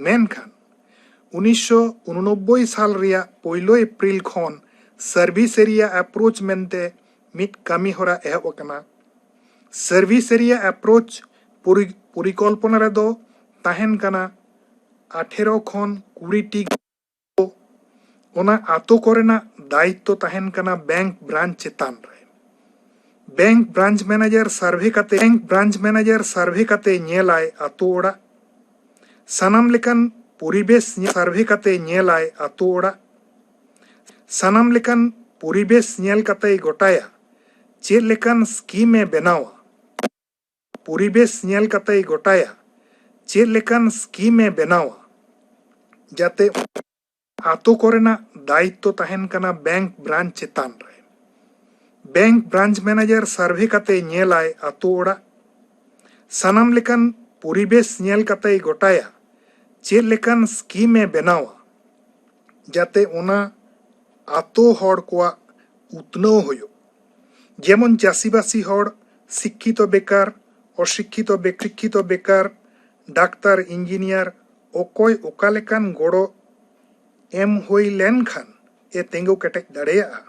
ᱢᱮᱱᱠᱷᱟᱱ ᱩᱱᱤᱥᱥᱚ ᱩᱱᱩᱱᱚᱵᱵᱳᱭ ᱥᱟᱞ ᱨᱮᱭᱟᱜ ᱯᱳᱭᱞᱳ ᱮᱯᱨᱤᱞ ᱠᱷᱚᱱ ᱥᱟᱨᱵᱷᱤᱥ ᱮᱨᱤᱭᱟ ᱮᱯᱨᱳᱪ ᱢᱮᱱᱛᱮ ᱢᱤᱫ ᱠᱟᱹᱢᱤ ᱦᱚᱨᱟ ᱮᱦᱚᱵ ᱟᱠᱟᱱᱟ᱾ ᱥᱟᱨᱵᱷᱤᱥ ᱮᱨᱤᱭᱟ ᱮᱯᱨᱳᱪ ᱯᱚᱨᱤ-, ᱯᱚᱨᱤᱠᱚᱞᱯᱚᱱᱟ ᱨᱮᱫᱚ ᱛᱟᱦᱮᱱ ᱠᱟᱱᱟ ᱟᱴᱷᱮᱨᱚ ᱠᱷᱚᱱ ᱠᱩᱲᱤ ᱴᱤ᱾ ᱚᱱᱟ ᱟᱛᱳ ᱠᱚᱨᱮᱱᱟᱜ ᱫᱟᱭᱤᱛᱛᱚ ᱛᱟᱦᱮᱱ ᱠᱟᱱᱟ ᱵᱮᱝᱠ ᱵᱨᱟᱧᱪ ᱪᱮᱛᱟᱱ ᱨᱮ᱾ ᱵᱮᱝᱠ ᱵᱨᱟᱧᱪ ᱢᱮᱱᱮᱡᱟᱨ ᱥᱟᱨᱵᱷᱮ ᱠᱟᱛᱮ, ᱵᱮᱝᱠ ᱵᱨᱟᱧᱪ ᱢᱮᱱᱮᱡᱟᱨ ᱥᱟᱨᱵᱷᱮ ᱠᱟᱛᱮ ᱧᱮᱞᱟᱭ ᱟᱛᱳ ᱚᱲᱟᱜ᱾ ᱥᱟᱱᱟᱢ ᱞᱮᱠᱟᱱ ᱯᱚᱨᱤᱵᱮᱥ ᱧᱮ-, ᱥᱟᱨᱵᱷᱮ ᱠᱟᱛᱮ ᱧᱮᱞᱟᱭ ᱟᱛᱳ ᱚᱲᱟᱜ᱾ ᱥᱟᱱᱟᱢ ᱞᱮᱠᱟᱱ ᱯᱚᱨᱤᱵᱮᱥ ᱧᱮᱞ ᱠᱟᱛᱮᱭ ᱜᱚᱴᱟᱭᱟ ᱪᱮᱫ ᱞᱮᱠᱟᱱ ᱥᱠᱤᱢ ᱮ ᱵᱮᱱᱟᱣᱟ᱾ ᱯᱚᱨᱤᱵᱮᱥ ᱧᱮᱞ ᱠᱟᱛᱮᱭ ᱜᱚᱴᱟᱭᱟ ᱪᱮᱫ ᱞᱮᱠᱟᱱ ᱥᱠᱤᱢ ᱮ ᱵᱮᱱᱟᱣᱟ, ᱡᱟᱛᱮ ᱟᱛᱳ ᱠᱚᱨᱮᱱᱟᱜ ᱫᱟᱭᱤᱛᱛᱚ ᱛᱟᱦᱮᱱ ᱠᱟᱱᱟ ᱵᱮᱝᱠ ᱵᱨᱟᱧᱪ ᱪᱮᱛᱟᱱ ᱨᱮ᱾ ᱵᱮᱝᱠ ᱵᱨᱟᱧᱪ ᱢᱮᱱᱮᱡᱟᱨ ᱥᱟᱨᱵᱷᱮ ᱠᱟᱛᱮ ᱧᱮᱞᱟᱭ ᱟᱛᱳ ᱚᱲᱟᱜ᱾ ᱥᱟᱱᱟᱢ ᱞᱮᱠᱟᱱ ᱯᱚᱨᱤᱵᱮᱥ ᱧᱮᱞ ᱠᱟᱛᱮᱭ ᱜᱚᱴᱟᱭᱟ ᱪᱮᱫ ᱞᱮᱠᱟᱱ ᱥᱠᱤᱢ ᱮ ᱵᱮᱱᱟᱣᱟ, ᱡᱟᱛᱮ ᱚᱱᱟ ᱟᱛᱳ ᱦᱚᱲ ᱠᱚᱣᱟᱜ ᱩᱛᱱᱟᱹᱣ ᱦᱩᱭᱩᱜ᱾ ᱡᱮᱢᱚᱱ ᱪᱟᱹᱥᱤᱵᱟᱹᱥᱤ ᱦᱚᱲ, ᱥᱤᱠᱠᱷᱤᱛᱚ ᱵᱮᱠᱟᱨ, ᱚᱥᱤᱠᱠᱷᱤᱛᱚ ᱵᱮ-, ᱥᱤᱠᱠᱷᱤᱛᱚ ᱵᱮᱠᱟᱨ, ᱰᱟᱠᱛᱟᱨ, ᱤᱧᱡᱤᱱᱤᱭᱟᱨ, ᱚᱠᱚᱭ ᱚᱠᱟ ᱞᱮᱠᱟᱱ ᱜᱚᱲᱚ ᱮᱢ ᱦᱩᱭ ᱞᱮᱱᱠᱷᱟᱱ ᱮ ᱛᱤᱸᱜᱩ ᱠᱮᱴᱮᱡ ᱫᱟᱲᱮᱭᱟᱜᱼᱟ,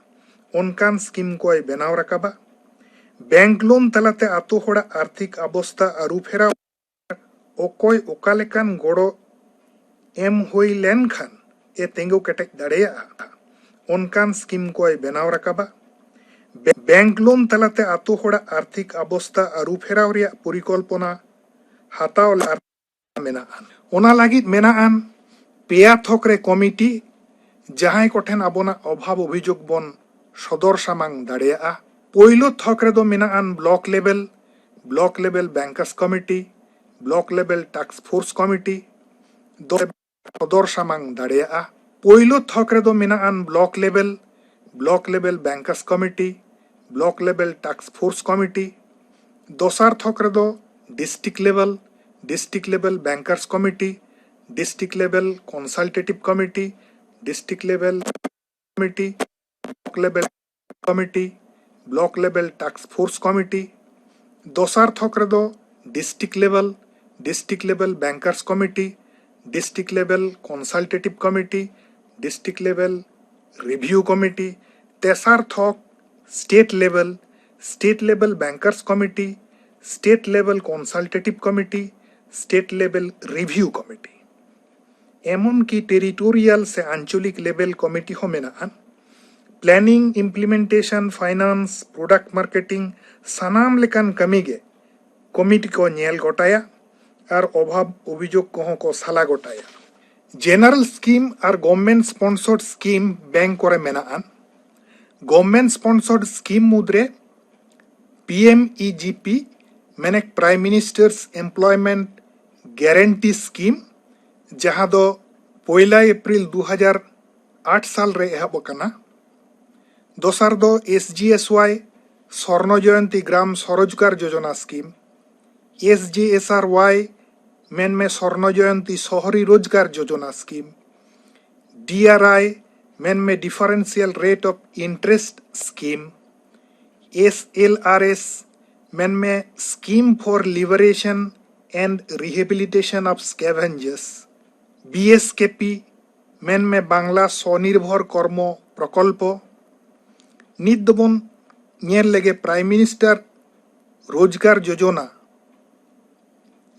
ᱚᱱᱠᱟᱱ ᱥᱠᱤᱢ ᱠᱚᱭ ᱵᱮᱱᱟᱣ ᱨᱟᱠᱟᱵᱟ᱾ ᱵᱮᱝᱠ ᱞᱳᱱ ᱛᱟᱞᱟᱛᱮ ᱟᱛᱳ ᱦᱚᱲᱟᱜ ᱟᱨᱛᱷᱤᱠ ᱚᱵᱚᱥᱛᱟ ᱟᱹᱨᱩ ᱯᱷᱮᱨᱟᱣ, ᱚᱠᱚᱭ ᱚᱠᱟ ᱞᱮᱠᱟᱱ ᱜᱚᱲᱚ ᱮᱢ ᱦᱩᱭ ᱞᱮᱱᱠᱷᱟᱱ ᱮ ᱛᱤᱸᱜᱩ ᱠᱮᱴᱮᱡ ᱫᱟᱲᱮᱭᱟᱜᱼᱟ, ᱚᱱᱠᱟᱱ ᱥᱠᱤᱢ ᱠᱚᱭ ᱵᱮᱱᱟᱣ ᱨᱟᱠᱟᱵᱟ᱾ ᱵᱮ-, ᱵᱮᱝᱠ ᱞᱳᱱ ᱛᱟᱞᱟᱛᱮ ᱟᱛᱳ ᱦᱚᱲᱟᱜ ᱟᱨᱛᱷᱤᱠ ᱚᱵᱚᱥᱛᱟ ᱟᱹᱨᱩ ᱯᱷᱮᱨᱟᱣ ᱨᱮᱭᱟᱜ ᱯᱚᱨᱤᱠᱚᱞᱯᱚᱱᱟ ᱦᱟᱛᱟᱣ ᱞᱟᱹᱠᱛᱤ ᱢᱮᱱᱟᱜᱼᱟ᱾ ᱚᱱᱟ ᱞᱟᱹᱜᱤᱫ ᱢᱮᱱᱟᱜᱼᱟᱱ ᱯᱮᱭᱟ ᱛᱷᱚᱠ ᱨᱮ ᱠᱚᱢᱤᱴᱤ, ᱡᱟᱦᱟᱸᱭ ᱠᱚᱴᱷᱮᱱ ᱟᱵᱚᱱᱟᱜ ᱚᱵᱷᱟᱵᱽ ᱚᱵᱷᱤᱡᱳᱜᱽ ᱵᱚᱱ ᱥᱚᱫᱚᱨ ᱥᱟᱢᱟᱝ ᱫᱟᱲᱮᱭᱟᱜᱼᱟ᱾ ᱯᱳᱭᱞᱳ ᱛᱷᱚᱠ ᱨᱮᱫᱚ ᱢᱮᱱᱟᱜᱼᱟᱱ ᱵᱞᱚᱠ ᱞᱮᱵᱮᱞ, block level bankers committee, block level task force committee ᱫᱚ ᱥᱚᱫᱚᱨ ᱥᱟᱢᱟᱝ ᱫᱟᱲᱮᱭᱟᱜᱼᱟ᱾ ᱯᱳᱭᱞᱳ ᱛᱷᱚᱠ ᱨᱮᱫᱚ ᱢᱮᱱᱟᱜᱼᱟ block level, block level bankers committee, block level task force committee᱾ ᱫᱚᱥᱟᱨ ᱛᱷᱚᱠ ᱨᱮᱫᱚ district level, district level bankers committee, district level consultative committee, district level committee, block level committee, block level task force committee᱾ ᱫᱚᱥᱟᱨ ᱛᱷᱚᱠ ᱨᱮᱫᱚ district level, district level bankers committee, district level consultative committee, district level review committee᱾ ᱛᱮᱥᱟᱨ ᱛᱷᱚᱠ state level, state level bankers committee, state level consultative committee, state level review committee᱾ ᱮᱢᱚᱱ ᱠᱤ territorial ᱥᱮ ᱟᱧᱪᱚᱞᱤᱠ level committee ᱦᱚᱸ ᱢᱮᱱᱟᱜᱼᱟ᱾ Planning, implementation, finance, product marketing, ᱥᱟᱱᱟᱢ ᱞᱮᱠᱟᱱ ᱠᱟᱹᱢᱤ ᱜᱮ committee ᱠᱚ ᱧᱮᱞ ᱜᱚᱴᱟᱭᱟ ᱟᱨ ᱚᱵᱷᱟᱵᱽ ᱚᱵᱷᱤᱡᱳᱜᱽ ᱠᱚᱦᱚᱸ ᱠᱚ ᱥᱟᱞᱟ ᱜᱚᱴᱟᱭᱟ᱾ General scheme ᱟᱨ government sponsored scheme bank ᱠᱚᱨᱮ ᱢᱮᱱᱟᱜᱼᱟ᱾ Government sponsored scheme ᱢᱩᱫᱽᱨᱮ P M E G P, ᱢᱮᱱᱮᱠ Prime Minister's Employment Guarantee Scheme, ᱡᱟᱦᱟᱸ ᱫᱚ ᱯᱚᱭᱞᱟ ᱮᱯᱨᱤᱞ ᱫᱩ ᱦᱟᱡᱟᱨ ᱟᱴ ᱥᱟᱞ ᱨᱮ ᱮᱦᱚᱵ ᱟᱠᱟᱱᱟ᱾ ᱫᱚᱥᱟᱨ ᱫᱚ S G S Y, ᱥᱚᱨᱱᱚ ᱡᱚᱭᱚᱱᱛᱤ ᱜᱨᱟᱢ ᱥᱚᱨᱚᱡᱽᱜᱟᱨ ᱡᱳᱡᱚᱱᱟ scheme, S G S R Y, ᱢᱮᱱᱢᱮ ᱥᱚᱨᱱᱚ ᱡᱚᱭᱚᱱᱛᱤ ᱥᱚᱦᱚᱨᱤ ᱨᱳᱡᱽᱜᱟᱨ ᱡᱳᱡᱚᱱᱟ scheme, D R I, ᱢᱮᱱᱢᱮ Differential Rate of Interest Scheme, S L R S, ᱢᱮᱱᱢᱮ Scheme for Liberation and Rehabilitation of Scavengers, B S K P, ᱢᱮᱱᱢᱮ ᱵᱟᱝᱞᱟ ᱥᱚᱱᱤᱨᱵᱷᱚᱨ ᱠᱚᱨᱢᱚ ᱯᱨᱚᱠᱚᱞᱯᱚ᱾ ᱱᱤᱛ ᱫᱚᱵᱚᱱ ᱧᱮᱞ ᱞᱮᱜᱮ Prime Minister ᱨᱳᱡᱽᱜᱟᱨ ᱡᱳᱡᱚᱱᱟ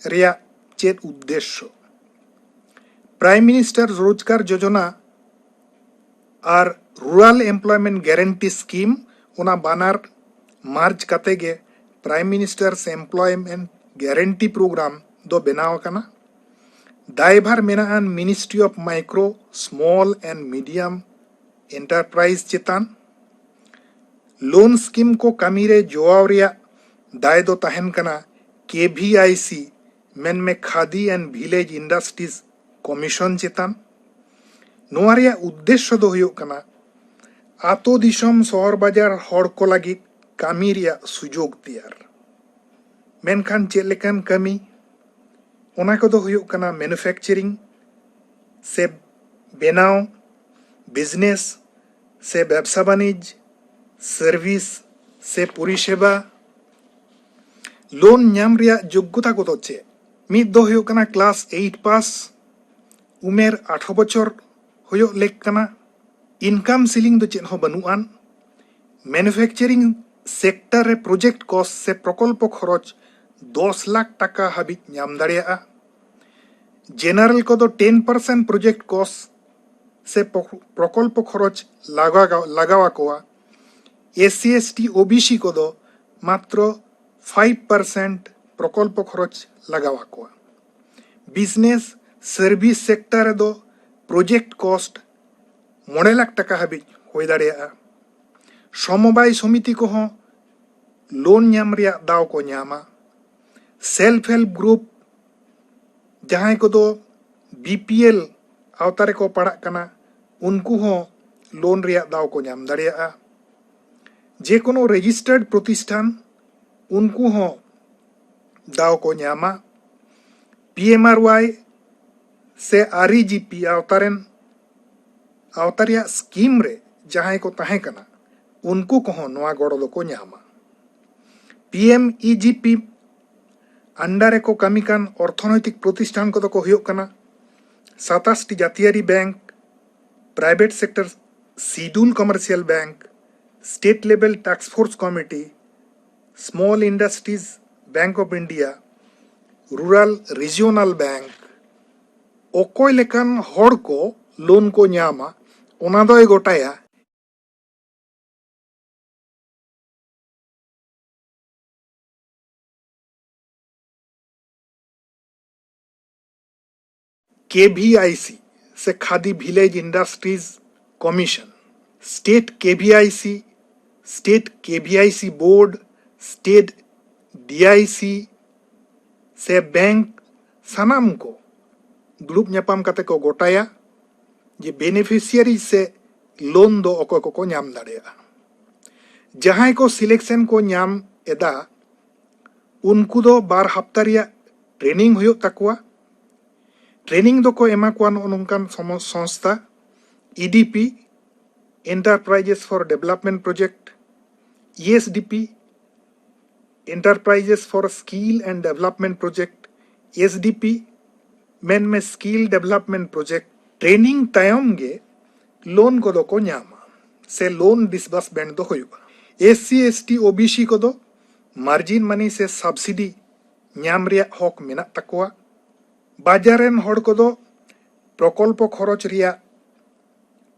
ᱨᱮᱭᱟᱜ ᱪᱮᱫ ᱩᱫᱽᱫᱮᱥᱥᱚ᱾ Prime Minister ᱨᱳᱡᱽᱜᱟᱨ ᱡᱳᱡᱚᱱᱟ ᱟᱨ Rural Employment Guarantee Scheme, ᱚᱱᱟ ᱵᱟᱱᱟᱨ merge ᱠᱟᱛᱮ ᱜᱮ Prime Minister's Employment Guarantee Program ᱫᱚ ᱵᱮᱱᱟᱣ ᱟᱠᱟᱱᱟ᱾ ᱫᱟᱭᱵᱷᱟᱨ ᱢᱮᱱᱟᱜᱼᱟ Ministry of Micro, Small and Medium Enterprise ᱪᱮᱛᱟᱱ᱾ Loan scheme ᱠᱚ ᱠᱟᱹᱢᱤ ᱨᱮ ᱡᱚᱣᱟᱣ ᱨᱮᱭᱟᱜ ᱫᱟᱭ ᱫᱚ ᱛᱟᱦᱮᱱ ᱠᱟᱱᱟ ᱠᱮ ᱵᱷᱤ ᱟᱭ ᱥᱤ, ᱢᱮᱱᱢᱮ Khadi and Village Industries Commission ᱪᱮᱛᱟᱱ᱾ ᱱᱚᱣᱟ ᱨᱮᱭᱟᱜ ᱩᱫᱽᱫᱮᱥᱥᱚ ᱫᱚ ᱦᱩᱭᱩᱜ ᱠᱟᱱᱟ ᱟᱛᱳ ᱫᱤᱥᱚᱢ ᱥᱚᱦᱚᱨ ᱵᱟᱡᱟᱨ ᱦᱚᱲ ᱠᱚ ᱞᱟᱹᱜᱤᱫ ᱠᱟᱹᱢᱤ ᱨᱮᱭᱟᱜ ᱥᱩᱡᱳᱜᱽ ᱛᱮᱭᱟᱨ᱾ ᱢᱮᱱᱠᱷᱟᱱ ᱪᱮᱫ ᱞᱮᱠᱟᱱ ᱠᱟᱹᱢᱤ? ᱚᱱᱟ ᱠᱚᱫᱚ ᱦᱩᱭᱩᱜ ᱠᱟᱱᱟ manufacturing ᱥᱮ ᱵᱮᱱᱟᱣ, business ᱥᱮ ᱵᱮᱵᱥᱟ ᱵᱟᱹᱱᱤᱡᱽ, service ᱥᱮ ᱯᱚᱨᱤᱥᱮᱵᱟ᱾ ᱞᱳᱱ ᱧᱟᱢ ᱨᱮᱭᱟᱜ ᱡᱳᱜᱽᱜᱚᱛᱟ ᱠᱚᱫᱚ ᱪᱮᱫ? ᱢᱤᱫ ᱫᱚ ᱦᱩᱭᱩᱜ ᱠᱟᱱᱟ class eight pass, ᱩᱢᱮᱨ ᱟᱴᱷᱨᱚ ᱵᱚᱪᱷᱚᱨ ᱦᱩᱭᱩᱜ ᱞᱮᱠ ᱠᱟᱱᱟ᱾ Income ceiling ᱫᱚ ᱪᱮᱫ ᱦᱚᱸ ᱵᱟᱹᱱᱩᱜ ᱟᱱ᱾ Manufacturing sector ᱨᱮ project cost ᱥᱮ ᱯᱨᱚᱠᱚᱞᱯᱚ ᱠᱷᱚᱨᱚᱪ ᱫᱚᱥ ᱞᱟᱠᱷ ᱴᱟᱠᱟ ᱦᱟᱹᱵᱤᱡ ᱧᱟᱢ ᱫᱟᱲᱮᱭᱟᱜᱼᱟ᱾ General ᱠᱚᱫᱚ ten percent project cost ᱥᱮ ᱯᱨᱚ-, ᱯᱨᱚᱠᱚᱞᱯᱚ ᱠᱷᱚᱨᱚᱪ ᱞᱟᱜᱟᱣ, ᱞᱟᱜᱟᱣ ᱟᱠᱚᱣᱟ᱾ S C S T O B C ᱠᱚᱫᱚ ᱢᱟᱛᱨᱚ five percent ᱯᱨᱚᱠᱚᱞᱯᱚ ᱠᱷᱚᱨᱚᱪ ᱞᱟᱜᱟᱣ ᱟᱠᱚᱣᱟ᱾ Business service sector ᱨᱮᱫᱚ project cost ᱢᱚᱬᱮ ᱞᱟᱠᱷ ᱴᱟᱠᱟ ᱦᱟᱹᱵᱤᱡ ᱦᱩᱭ ᱫᱟᱲᱮᱭᱟᱜᱼᱟ᱾ ᱥᱚᱢᱚᱵᱟᱭ ᱥᱚᱢᱤᱛᱤ ᱠᱚᱦᱚᱸ ᱞᱳᱱ ᱧᱟᱢ ᱨᱮᱭᱟᱜ ᱫᱟᱣ ᱠᱚ ᱧᱟᱢᱟ᱾ Self help group, ᱡᱟᱦᱟᱸᱭ ᱠᱚᱫᱚ B P L ᱟᱣᱛᱟ ᱨᱮᱠᱚ ᱯᱟᱲᱟᱜ ᱠᱟᱱᱟ, ᱩᱱᱠᱩ ᱦᱚᱸ ᱞᱳᱱ ᱨᱮᱭᱟᱜ ᱫᱟᱣ ᱠᱚ ᱧᱟᱢ ᱫᱟᱲᱮᱭᱟᱜᱼᱟ᱾ ᱡᱮᱠᱳᱱᱳ registered ᱯᱨᱚᱛᱤᱥᱴᱷᱟᱱ, ᱩᱱᱠᱩ ᱦᱚᱸ ᱫᱟᱣ ᱠᱚ ᱧᱟᱢᱟ᱾ P M R Y ᱥᱮ R E G P ᱟᱣᱛᱟ ᱨᱮᱱ, ᱟᱣᱛᱟ ᱨᱮᱭᱟᱜ ᱥᱠᱤᱢ ᱨᱮ ᱡᱟᱦᱟᱸᱭ ᱠᱚ ᱛᱟᱦᱮᱸ ᱠᱟᱱᱟ, ᱩᱱᱠᱩ ᱠᱚᱦᱚᱸ ᱱᱚᱣᱟ ᱜᱚᱲᱚ ᱫᱚᱠᱚ ᱧᱟᱢᱟ᱾ P M E G P under ᱨᱮᱠᱚ ᱠᱟᱹᱢᱤ ᱠᱟᱱ ᱚᱨᱛᱷᱚᱱᱳᱭᱛᱤᱠ ᱯᱨᱚᱛᱤᱥᱴᱷᱟᱱ ᱠᱚᱫᱚ ᱠᱚ ᱦᱩᱭᱩᱜ ᱠᱟᱱᱟ ᱥᱟᱛᱟᱥ ᱴᱤ ᱡᱟᱹᱛᱤᱭᱟᱹᱨᱤ bank, private sector schedule commercial bank, state level task force committee, Small Industries Bank of India, Rural Regional Bank᱾ ᱚᱠᱚᱭ ᱞᱮᱠᱟᱱ ᱦᱚᱲ ᱠᱚ ᱞᱳᱱ ᱠᱚ ᱧᱟᱢᱟ, ᱚᱱᱟ ᱫᱚᱭ ᱜᱚᱴᱟᱭᱟ K V I C ᱥᱮ Khadi Village Industries Commission, state K V I C, state K V I C board, state ᱰᱤ ᱟᱭ ᱥᱤ ᱥᱮ ᱵᱮᱝᱠ, ᱥᱟᱱᱟᱢ ᱠᱚ ᱫᱩᱲᱩᱵ ᱧᱟᱯᱟᱢ ᱠᱟᱛᱮ ᱠᱚ ᱜᱚᱴᱟᱭᱟ ᱡᱮ ᱵᱮᱱᱤᱯᱷᱤᱥᱤᱭᱟᱨᱤ ᱥᱮ ᱞᱳᱱ ᱫᱚ ᱚᱠᱚᱭ ᱠᱚᱠᱚ ᱧᱟᱢ ᱫᱟᱲᱮᱭᱟᱜᱼᱟ᱾ ᱡᱟᱦᱟᱸᱭ ᱠᱚ ᱥᱤᱞᱮᱠᱥᱚᱱ ᱠᱚ ᱧᱟᱢ ᱮᱫᱟ, ᱩᱱᱠᱩ ᱫᱚ ᱵᱟᱨ ᱦᱟᱯᱛᱟ ᱨᱮᱭᱟᱜ ᱴᱨᱮᱱᱤᱝ ᱦᱩᱭᱩᱜ ᱛᱟᱠᱚᱣᱟ᱾ ᱴᱨᱮᱱᱤᱝ ᱫᱚᱠᱚ ᱮᱢᱟ ᱠᱚᱣᱟ ᱱᱚᱜᱼᱚ ᱱᱚᱝᱠᱟᱱ ᱥᱚᱢᱚ- ᱥᱚᱝᱥᱛᱷᱟ, E D P, Enterprises for Development Project, E S D P, Enterprises for Skill and Development Project, S D P, ᱢᱮᱱᱢᱮ Skill Development Project᱾ ᱴᱨᱮᱱᱤᱝ ᱛᱟᱭᱚᱢ ᱜᱮ ᱞᱳᱱ ᱠᱚᱫᱚ ᱠᱚ ᱧᱟᱢᱟ ᱥᱮ ᱞᱳᱱ ᱰᱤᱥᱵᱟᱨᱥᱢᱮᱱᱴ ᱫᱚ ᱦᱩᱭᱩᱜᱼᱟ᱾ S C, S T, O B C ᱠᱚᱫᱚ ᱢᱟᱨᱡᱤᱱ ᱢᱟᱱᱤ ᱥᱮ ᱥᱟᱵᱥᱤᱰᱤ ᱧᱟᱢ ᱨᱮᱭᱟᱜ ᱦᱚᱠ ᱢᱮᱱᱟᱜ ᱛᱟᱠᱚᱣᱟ᱾ ᱵᱟᱡᱟᱨ ᱨᱮᱱ ᱦᱚᱲ ᱠᱚᱫᱚ ᱯᱨᱚᱠᱚᱞᱯᱚ ᱠᱷᱚᱨᱚᱪ ᱨᱮᱭᱟᱜ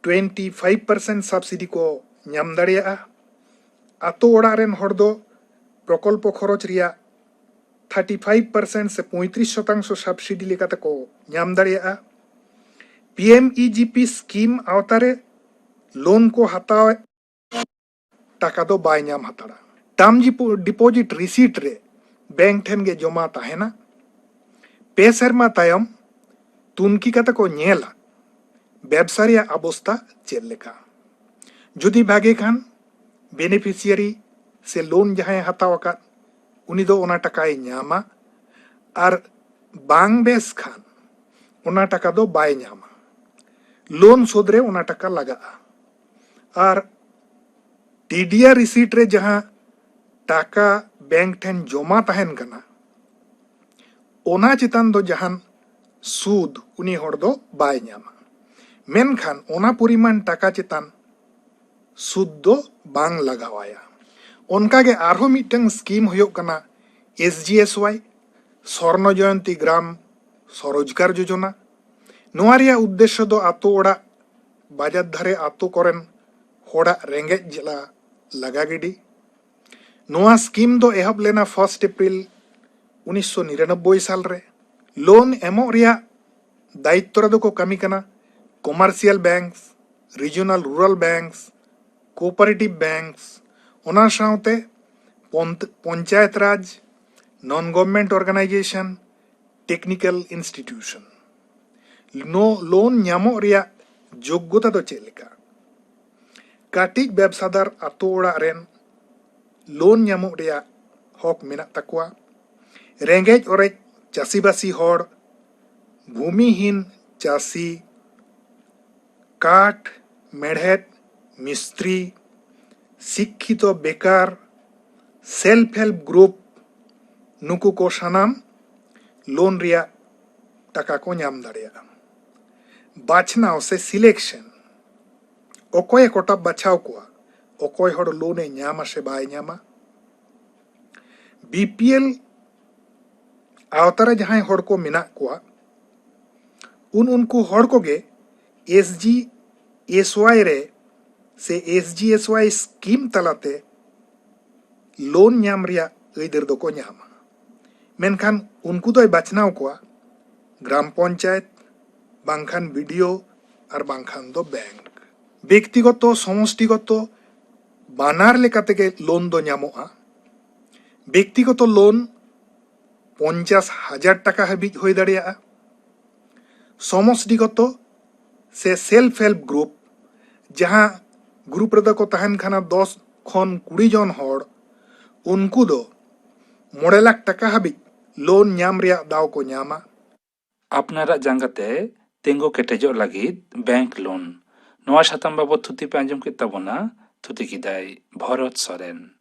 ᱴᱩᱭᱮᱱᱴᱤ ᱯᱷᱟᱭᱤᱵᱷ ᱯᱟᱨᱥᱮᱱᱴ ᱥᱟᱵᱥᱤᱰᱤ ᱠᱚ ᱧᱟᱢ ᱫᱟᱲᱮᱭᱟᱜᱼᱟ᱾ ᱟᱛᱳ ᱚᱲᱟᱜ ᱨᱮᱱ ᱦᱚᱲ ᱫᱚ ᱯᱨᱚᱠᱚᱞᱯᱚ ᱠᱷᱚᱨᱚᱪ ᱨᱮᱭᱟᱜ ᱛᱷᱟᱨᱴᱤ ᱯᱷᱟᱭᱤᱵᱷ ᱯᱟᱨᱥᱮᱱᱴ ᱥᱮ ᱯᱚᱸᱭᱛᱨᱤᱥ ᱥᱚᱛᱟᱝᱥᱚ ᱥᱟᱵᱥᱤᱰᱤ ᱞᱮᱠᱟᱛᱮ ᱠᱚ ᱧᱟᱢ ᱫᱟᱲᱮᱭᱟᱜᱼᱟ᱾ ᱯᱤ ᱮᱢ ᱤ ᱡᱤ ᱯᱤ ᱥᱠᱤᱢ ᱟᱣᱛᱟ ᱨᱮ ᱞᱳᱱ ᱠᱚ ᱦᱟᱛᱟᱣ ᱴᱟᱠᱟ ᱫᱚ ᱵᱟᱭ ᱧᱟᱢ ᱦᱟᱛᱟᱲᱟ᱾ ᱴᱟᱨᱢ ᱰᱤᱯᱳᱡᱤᱴ ᱨᱤᱥᱤᱴ ᱨᱮ ᱵᱮᱝᱠ ᱴᱷᱮᱱ ᱜᱮ ᱡᱚᱢᱟ ᱛᱟᱦᱮᱱᱟ᱾ ᱯᱮ ᱥᱮᱨᱢᱟ ᱛᱟᱭᱚᱢ ᱛᱩᱱᱠᱷᱤ ᱠᱟᱛᱮ ᱠᱚ ᱧᱮᱞᱟ ᱵᱮᱵᱽᱥᱟ ᱨᱮᱭᱟᱜ ᱚᱵᱚᱥᱛᱟ ᱪᱮᱫ ᱞᱮᱠᱟ᱾ ᱡᱩᱫᱤ ᱵᱷᱟᱜᱮ ᱠᱷᱟᱱ, ᱵᱮᱱᱤᱯᱷᱤᱥᱤᱭᱟᱨᱤ ᱥᱮ ᱞᱳᱱ ᱡᱟᱦᱟᱸᱭ ᱦᱟᱛᱟᱣ ᱟᱠᱟᱫ, ᱩᱱᱤ ᱫᱚ ᱚᱱᱟ ᱴᱟᱠᱟᱭ ᱧᱟᱢᱟ᱾ ᱟᱨ ᱵᱟᱝ ᱵᱮᱥ ᱠᱷᱟᱱ, ᱚᱱᱟ ᱴᱟᱠᱟ ᱫᱚ ᱵᱟᱭ ᱧᱟᱢᱟ᱾ ᱞᱳᱱ ᱥᱳᱫᱷ ᱨᱮ ᱚᱱᱟ ᱴᱟᱠᱟ ᱞᱟᱜᱟᱜᱼᱟ᱾ ᱟᱨ ᱴᱤ ᱰᱤ ᱟᱨ ᱨᱤᱥᱤᱴ ᱨᱮ ᱡᱟᱦᱟᱸ ᱴᱟᱠᱟ ᱵᱮᱝᱠ ᱴᱷᱮᱱ ᱡᱚᱢᱟ ᱛᱟᱦᱮᱱ ᱠᱟᱱᱟ, ᱚᱱᱟ ᱪᱮᱛᱟᱱ ᱫᱚ ᱡᱟᱦᱟᱱ ᱥᱩᱫ ᱩᱱᱤ ᱦᱚᱲ ᱫᱚ ᱵᱟᱭ ᱧᱟᱢᱟ᱾ ᱢᱮᱱᱠᱷᱟᱱ ᱚᱱᱟ ᱯᱚᱨᱤᱢᱟᱱ ᱴᱟᱠᱟ ᱪᱮᱛᱟᱱ ᱥᱩᱫ ᱫᱚ ᱵᱟᱝ ᱞᱟᱜᱟᱣᱟᱭᱟ᱾ ᱚᱱᱠᱟᱜᱮ ᱟᱨᱦᱚᱸ ᱢᱤᱫᱴᱟᱝ ᱥᱠᱤᱢ ᱦᱩᱭᱩᱜ ᱠᱟᱱᱟ ᱮᱥ ᱡᱤ ᱮᱥ ᱣᱟᱭ, ᱥᱚᱨᱱᱚ ᱡᱚᱭᱚᱱᱛᱤ ᱜᱨᱟᱢ ᱥᱚᱨᱳᱡᱽᱜᱟᱨ ᱡᱳᱡᱚᱱᱟ᱾ ᱱᱚᱣᱟ ᱨᱮᱭᱟᱜ ᱩᱫᱽᱫᱮᱥᱥᱚ ᱫᱚ ᱟᱛᱳ ᱚᱲᱟᱜ, ᱵᱟᱡᱟᱨ ᱫᱷᱟᱨᱮ ᱟᱛᱳ ᱠᱚᱨᱮᱱ ᱦᱚᱲᱟᱜ ᱨᱮᱸᱜᱮᱡ ᱡᱟᱞᱟ ᱞᱟᱜᱟ ᱜᱤᱰᱤ᱾ ᱱᱚᱣᱟ ᱥᱠᱤᱢ ᱫᱚ ᱮᱦᱚᱵ ᱞᱮᱱᱟ ᱯᱷᱟᱨᱥᱴ ᱮᱯᱨᱤᱞ ᱩᱱᱤᱥᱥᱚ ᱱᱤᱨᱟᱱᱚᱵᱵᱳᱭ ᱥᱟᱞ ᱨᱮ᱾ ᱞᱳᱱ ᱮᱢᱚᱜ ᱨᱮᱭᱟᱜ ᱫᱟᱭᱤᱛᱛᱚ ᱨᱮᱫᱚ ᱠᱚ ᱠᱟᱹᱢᱤ ᱠᱟᱱᱟ ᱠᱚᱢᱟᱨᱥᱤᱭᱟᱞ ᱵᱮᱝᱠᱥ, ᱨᱤᱡᱚᱱᱟᱞ ᱨᱩᱨᱟᱞ ᱵᱮᱝᱠᱥ, ᱠᱳᱚᱯᱟᱨᱮᱴᱤᱵᱷ ᱵᱮᱝᱠᱥ, ᱚᱱᱟ ᱥᱟᱶᱛᱮ ᱯᱚᱱᱛ- ᱯᱚᱧᱪᱟᱭᱮᱛ ᱨᱟᱡᱽ, Non government organization, technical institution. ᱱᱚ ᱞᱳᱱ ᱧᱟᱢᱚᱜ ᱨᱮᱭᱟᱜ ᱡᱳᱜᱽᱜᱚᱛᱟ ᱫᱚ ᱪᱮᱫ ᱞᱮᱠᱟ? ᱠᱟᱹᱴᱤᱡ ᱵᱮᱵᱥᱟᱫᱟᱨ ᱟᱛᱳ ᱚᱲᱟᱜ ᱨᱮᱱ ᱞᱳᱱ ᱧᱟᱢᱚᱜ ᱨᱮᱭᱟᱜ ᱦᱚᱠ ᱢᱮᱱᱟᱜ ᱛᱟᱠᱚᱣᱟ᱾ ᱨᱮᱸᱜᱮᱡ ᱚᱨᱮᱡ ᱪᱟᱹᱥᱤᱵᱟᱹᱥᱤ ᱦᱚᱲ, ᱵᱷᱩᱢᱤᱦᱤᱱ ᱪᱟᱹᱥᱤ, ᱠᱟᱴ, ᱢᱮᱲᱦᱮᱫ, ᱢᱤᱥᱛᱨᱤ, ᱥᱤᱠᱠᱷᱤᱛᱚ ᱵᱮᱠᱟᱨ, self help group, ᱱᱩᱠᱩ ᱠᱚ ᱥᱟᱱᱟᱢ ᱞᱳᱱ ᱨᱮᱭᱟᱜ ᱴᱟᱠᱟ ᱠᱚ ᱧᱟᱢ ᱫᱟᱲᱮᱭᱟᱜᱼᱟ᱾ ᱵᱟᱪᱷᱱᱟᱣ ᱥᱮ selection, ᱚᱠᱚᱭᱮ ᱠᱚᱴᱟᱵ ᱵᱟᱪᱷᱟᱣ ᱠᱚᱣᱟ, ᱚᱠᱚᱭ ᱦᱚᱲ ᱞᱳᱱ ᱮ ᱧᱟᱢᱟ ᱥᱮ ᱵᱟᱭ ᱧᱟᱢᱟ᱾ ᱵᱤ ᱯᱤ ᱮᱞ ᱟᱣᱛᱟᱨᱮ ᱡᱟᱦᱟᱸᱭ ᱦᱚᱲ ᱠᱚ ᱢᱮᱱᱟᱜ ᱠᱚᱣᱟ, ᱩᱱ ᱩᱱᱠᱩ ᱦᱚᱲ ᱠᱚᱜᱮ ᱮᱥ ᱡᱤ ᱮᱥ ᱣᱟᱭ ᱨᱮ ᱥᱮ S G S Y scheme ᱛᱟᱞᱟᱛᱮ ᱞᱳᱱ ᱧᱟᱢ ᱨᱮᱭᱟᱜ ᱟᱹᱭᱫᱟᱹᱨ ᱫᱚᱠᱚ ᱧᱟᱢᱟ᱾ ᱢᱮᱱᱠᱷᱟᱱ ᱩᱱᱠᱩ ᱫᱚᱭ ᱵᱟᱪᱷᱱᱟᱣ ᱠᱚᱣᱟ ᱜᱨᱟᱢ ᱯᱚᱧᱪᱟᱭᱮᱛ, ᱵᱟᱝᱠᱷᱟᱱ ᱵᱤ ᱰᱤ ᱳ, ᱟᱨ ᱵᱟᱝᱠᱷᱟᱱ ᱫᱚ ᱵᱮᱝᱠ᱾ ᱵᱮᱠᱛᱤᱜᱚᱛᱚ, ᱥᱚᱢᱚᱥᱴᱤᱜᱚᱛᱚ ᱵᱟᱱᱟᱨ ᱞᱮᱠᱟ ᱛᱮᱜᱮ ᱞᱳᱱ ᱫᱚ ᱧᱟᱢᱚᱜᱼᱟ᱾ ᱵᱮᱠᱛᱤᱜᱚᱛᱚ ᱞᱳᱱ ᱯᱚᱧᱪᱟᱥ ᱦᱟᱡᱟᱨ ᱴᱟᱠᱟ ᱦᱟᱹᱵᱤᱡ ᱦᱩᱭ ᱫᱟᱲᱮᱭᱟᱜᱼᱟ᱾ ᱥᱚᱢᱚᱥᱴᱤᱜᱚᱛᱚ ᱥᱮ self help group, ᱡᱟᱦᱟᱸ ᱜᱨᱩᱯ ᱨᱮᱫᱚ ᱠᱚ ᱛᱟᱦᱮᱱ ᱠᱟᱱᱟ ᱫᱚᱥ ᱠᱷᱚᱱ ᱠᱩᱲᱤ ᱡᱚᱱ ᱦᱚᱲ, ᱩᱱᱠᱩ ᱫᱚ ᱢᱚᱬᱮ ᱞᱟᱠᱷ ᱴᱟᱠᱟ ᱦᱟᱹᱵᱤᱡ ᱞᱳᱱ ᱧᱟᱢ ᱨᱮᱭᱟᱜ ᱫᱟᱣ ᱠᱚ ᱧᱟᱢᱟ᱾ ᱟᱯᱱᱟᱨᱟᱜ ᱡᱟᱸᱜᱟ ᱛᱮ ᱛᱤᱸᱜᱩ ᱠᱮᱴᱮᱡᱚᱜ ᱞᱟᱹᱜᱤᱫ ᱵᱮᱝᱠ ᱞᱳᱱ᱾ ᱱᱚᱣᱟ ᱥᱟᱛᱟᱢ ᱵᱟᱵᱚᱛ ᱛᱷᱩᱛᱤ ᱯᱮ ᱟᱸᱡᱚᱢ ᱠᱮᱫ ᱛᱟᱵᱚᱱᱟ, ᱛᱷᱩᱛᱤ ᱠᱮᱫᱟᱭ ᱵᱷᱚᱨᱚᱛ ᱥᱚᱨᱮᱱ᱾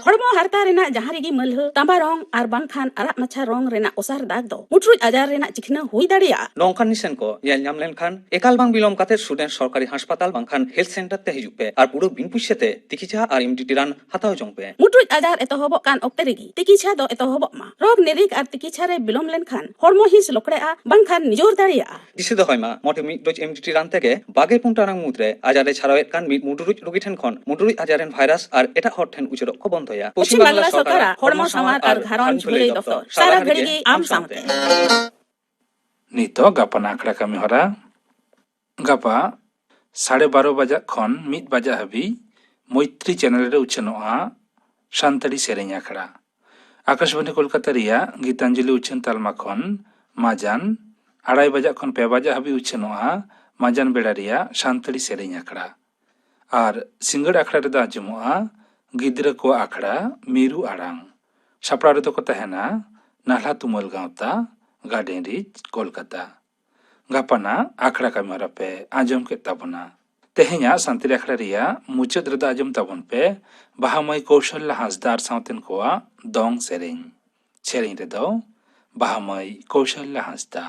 ᱦᱚᱲᱢᱚ ᱦᱟᱨᱛᱟ ᱨᱮᱱᱟᱜ ᱡᱟᱦᱟᱸ ᱨᱮᱜᱮ ᱢᱟᱹᱞᱦᱟᱹ, ᱛᱟᱸᱵᱟ ᱨᱚᱝ ᱟᱨ ᱵᱟᱝᱠᱷᱟᱱ ᱟᱨᱟᱜ ᱢᱟᱪᱷᱟ ᱨᱚᱝ ᱨᱮᱱᱟᱜ ᱚᱥᱟᱨ ᱫᱟᱜᱽ ᱫᱚ ᱢᱩᱴᱨᱩᱡ ᱟᱡᱟᱨ ᱨᱮᱱᱟᱜ ᱪᱤᱠᱷᱱᱟᱹ ᱦᱩᱭ ᱫᱟᱲᱮᱭᱟᱜᱼᱟ᱾ ᱱᱚᱝᱠᱟᱱ ᱱᱤᱥᱟᱹᱱ ᱠᱚ ᱧᱮᱞ ᱧᱟᱢ ᱞᱮᱱᱠᱷᱟᱱ ᱮᱠᱟᱞ ᱵᱟᱝ ᱵᱤᱞᱚᱢ ᱠᱟᱛᱮ ᱥᱩᱰᱮᱱ ᱥᱚᱨᱠᱟᱨᱤ ᱦᱟᱥᱯᱟᱛᱟᱞ ᱵᱟᱝᱠᱷᱟᱱ ᱦᱮᱞᱛᱷ ᱥᱮᱱᱴᱟᱨ ᱛᱮ ᱦᱤᱡᱩᱜ ᱯᱮ ᱟᱨ ᱯᱩᱨᱟᱹ ᱵᱤᱱ ᱯᱩᱭᱥᱟᱹ ᱛᱮ ᱛᱤᱠᱤᱪᱷᱟ ᱟᱨ ᱮᱢ ᱰᱤ ᱴᱤ ᱨᱟᱱ ᱦᱟᱛᱟᱣ ᱡᱚᱝ ᱯᱮ᱾ ᱢᱩᱴᱨᱩᱡ ᱟᱡᱟᱨ ᱮᱛᱚᱦᱚᱵᱚᱜ ᱠᱟᱱ ᱚᱠᱛᱮ ᱨᱮᱜᱮ ᱛᱤᱠᱤᱪᱷᱟ ᱫᱚ ᱮᱛᱚᱦᱚᱵᱚᱜ ᱢᱟ᱾ ᱨᱳᱜᱽ ᱱᱤᱨᱤᱠ ᱟᱨ ᱛᱤᱠᱤᱪᱷᱟ ᱨᱮ ᱵᱤᱞᱚᱢ ᱞᱮᱱᱠᱷᱟᱱ ᱦᱚᱲᱢᱚ ᱦᱤᱸᱥ ᱞᱚᱠᱲᱮᱜᱼᱟ ᱵᱟᱝᱠᱷᱟᱱ ᱱᱤᱡᱚᱨ ᱫᱟᱲᱮᱭᱟᱜᱼᱟ᱾ ᱫᱤᱥᱟᱹ ᱫᱚᱦᱚᱭ ᱢᱟ, ᱢᱚᱴᱷᱮ ᱢᱤᱫ ᱰᱳᱡᱽ ᱮᱢ ᱰᱤ ᱴᱤ ᱨᱟᱱ ᱛᱮᱜᱮ ᱵᱟᱜᱮ ᱯᱩᱱ ᱴᱟᱲᱟᱝ ᱢᱩᱫᱽᱨᱮ ᱟᱡᱟᱨ ᱮ ᱪᱷᱟᱨᱟᱣᱮᱫ ᱠᱟᱱ ᱢᱤᱫ ᱢᱩᱰᱨᱩᱡ ᱨᱩᱜᱤ ᱴᱷᱮᱱ ᱠᱷᱚᱱ ᱢᱩᱰᱨᱩᱡ ᱟᱡᱟᱨ ᱨᱮᱱ ᱵᱷᱟᱭᱨᱟᱥ ᱟᱨ ᱮᱴᱟᱜ ᱦᱚᱲ ᱴᱷᱮᱱ ᱩᱪᱟᱹᱲᱚᱜ ᱠᱚ ᱵᱚᱱᱫᱚᱭᱟ᱾ ᱯᱚᱪᱷᱤᱢ ᱵᱟᱝᱞᱟ ᱥᱚᱨᱠᱟᱨᱟᱜ ᱦᱚᱲᱢᱚ ᱥᱟᱶᱟᱨ ᱟᱨ ᱜᱷᱟᱨᱚᱸᱡᱽ ᱵᱷᱟᱹᱞᱟᱹᱭ ᱫᱚᱯᱛᱚᱨ, ᱥᱟᱨᱟ ᱜᱷᱟᱹᱲᱤ ᱜᱮ ᱟᱢ ᱥᱟᱶᱛᱮ᱾ ᱱᱤᱛᱚᱜ ᱜᱟᱯᱟᱱ ᱟᱠᱷᱲᱟ ᱠᱟᱹᱢᱤ ᱦᱚᱨᱟ᱾ ᱜᱟᱯᱟ ᱥᱟᱲᱮ ᱵᱟᱨᱚ ᱵᱟᱡᱟᱜ ᱠᱷᱚᱱ ᱢᱤᱫ ᱵᱟᱡᱟᱜ ᱦᱟᱹᱵᱤᱡ ᱢᱳᱭᱛᱨᱤ ᱪᱮᱱᱮᱞ ᱨᱮ ᱩᱪᱷᱟᱹᱱᱚᱜᱼᱟ ᱥᱟᱱᱛᱟᱲᱤ ᱥᱮᱨᱮᱧ ᱟᱠᱷᱲᱟ᱾ ᱟᱠᱟᱥᱵᱟᱱᱤ ᱠᱳᱞᱠᱟᱛᱟ ᱨᱮᱭᱟᱜ ᱜᱤᱛᱟᱧᱡᱚᱞᱤ ᱩᱪᱷᱟᱹᱱ ᱛᱟᱞᱢᱟ ᱠᱷᱚᱱ ᱢᱟᱡᱟᱱ ᱟᱲᱟᱭ ᱵᱟᱡᱟᱜ ᱠᱷᱚᱱ ᱯᱮ ᱵᱟᱡᱟᱜ ᱦᱟᱹᱵᱤᱡ ᱩᱪᱷᱟᱹᱱᱚᱜᱼᱟ ᱢᱟᱡᱟᱱ ᱵᱮᱲᱟ ᱨᱮᱭᱟᱜ ᱥᱟᱱᱛᱟᱲᱤ ᱥᱮᱨᱮᱧ ᱟᱠᱷᱲᱟ᱾ ᱟᱨ ᱥᱤᱸᱜᱟᱹᱲ ᱟᱠᱷᱲᱟ ᱨᱮᱫᱚ ᱟᱸᱡᱚᱢᱚᱜᱼᱟ ᱜᱤᱫᱽᱨᱟᱹ ᱠᱚᱣᱟᱜ ᱟᱠᱷᱲᱟ ᱢᱤᱨᱩ ᱟᱲᱟᱝ᱾ ᱥᱟᱯᱲᱟᱣ ᱨᱮᱫᱚ ᱠᱚ ᱛᱟᱦᱮᱱᱟ ᱱᱟᱞᱦᱟ ᱛᱩᱢᱟᱹᱞ ᱜᱟᱶᱛᱟ, ᱜᱟᱨᱰᱮᱱ ᱨᱤᱪ, ᱠᱳᱞᱠᱟᱛᱟ᱾ ᱜᱟᱯᱟᱱᱟᱜ ᱟᱠᱷᱲᱟ ᱠᱟᱹᱢᱤᱦᱚᱨᱟ ᱯᱮ ᱟᱸᱡᱚᱢ ᱠᱮᱫ ᱛᱟᱵᱚᱱᱟ᱾ ᱛᱮᱦᱮᱧᱟᱜ ᱥᱟᱱᱛᱟᱲᱤ ᱟᱠᱷᱲᱟ ᱨᱮᱭᱟᱜ ᱢᱩᱪᱟᱹᱫ ᱨᱮᱫᱚ ᱟᱸᱡᱚᱢ ᱛᱟᱵᱚᱱ ᱯᱮ ᱵᱟᱦᱟ ᱢᱟᱹᱭ ᱠᱳᱥᱟᱞᱭᱟ ᱦᱟᱸᱥᱫᱟ ᱟᱨ ᱥᱟᱶᱛᱮᱱ ᱠᱚᱣᱟᱜ ᱫᱚᱝ ᱥᱮᱨᱮᱧ᱾ ᱥᱮᱨᱮᱧ ᱨᱮᱫᱚ ᱵᱟᱦᱟ ᱢᱟᱹᱭ ᱠᱳᱥᱟᱞᱭᱟ ᱦᱟᱸᱥᱫᱟ᱾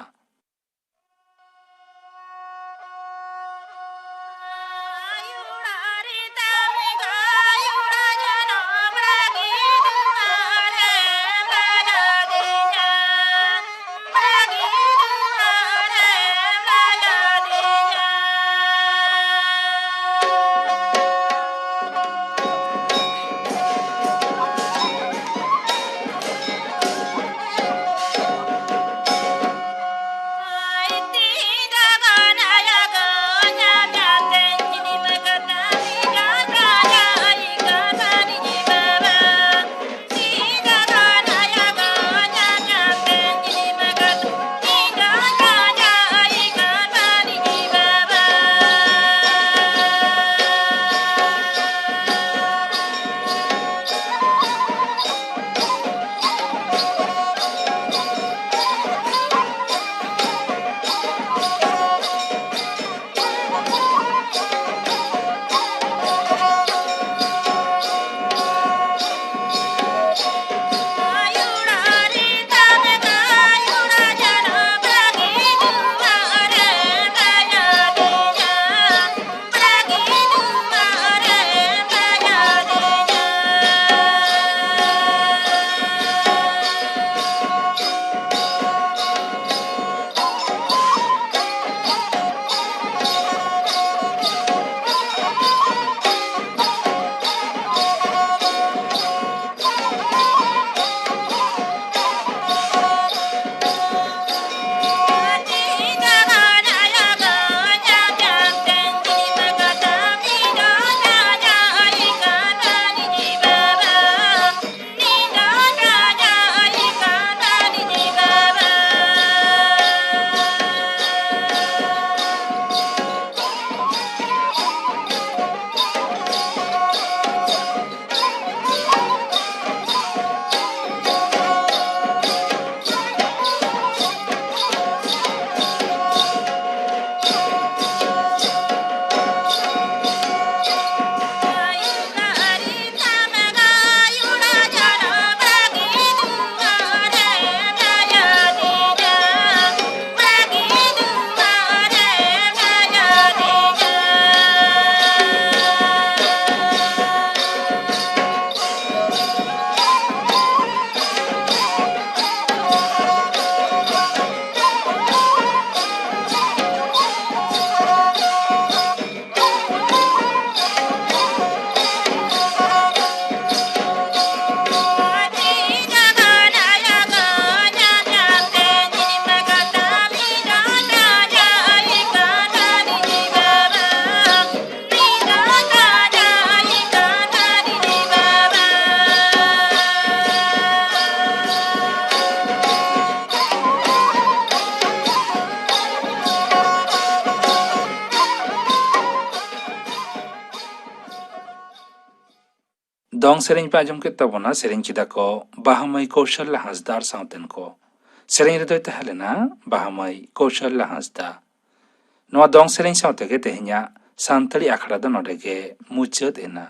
ᱫᱚᱝ ᱥᱮᱨᱮᱧ ᱯᱮ ᱟᱸᱡᱚᱢ ᱠᱮᱫ ᱛᱟᱵᱚᱱᱟ, ᱥᱮᱨᱮᱧ ᱠᱮᱫᱟ ᱠᱚ ᱵᱟᱦᱟᱢᱟᱹᱭ ᱠᱳᱥᱟᱞᱞᱟ ᱦᱟᱸᱥᱫᱟ ᱟᱨ ᱥᱟᱶᱛᱮᱱ ᱠᱚ᱾ ᱥᱮᱨᱮᱧ ᱨᱮᱫᱚᱭ ᱛᱟᱦᱮᱸ ᱞᱮᱱᱟ ᱵᱟᱦᱟᱢᱟᱹᱭ ᱠᱳᱥᱟᱞᱞᱟ ᱦᱟᱸᱥᱫᱟ᱾ ᱱᱚᱣᱟ ᱫᱚᱝ ᱥᱮᱨᱮᱧ ᱥᱟᱶ ᱛᱮᱜᱮ ᱛᱮᱦᱮᱧᱟᱜ ᱥᱟᱱᱛᱟᱲᱤ ᱟᱠᱷᱲᱟ ᱫᱚ ᱱᱚᱰᱮ ᱜᱮ ᱢᱩᱪᱟᱹᱫ ᱮᱱᱟ᱾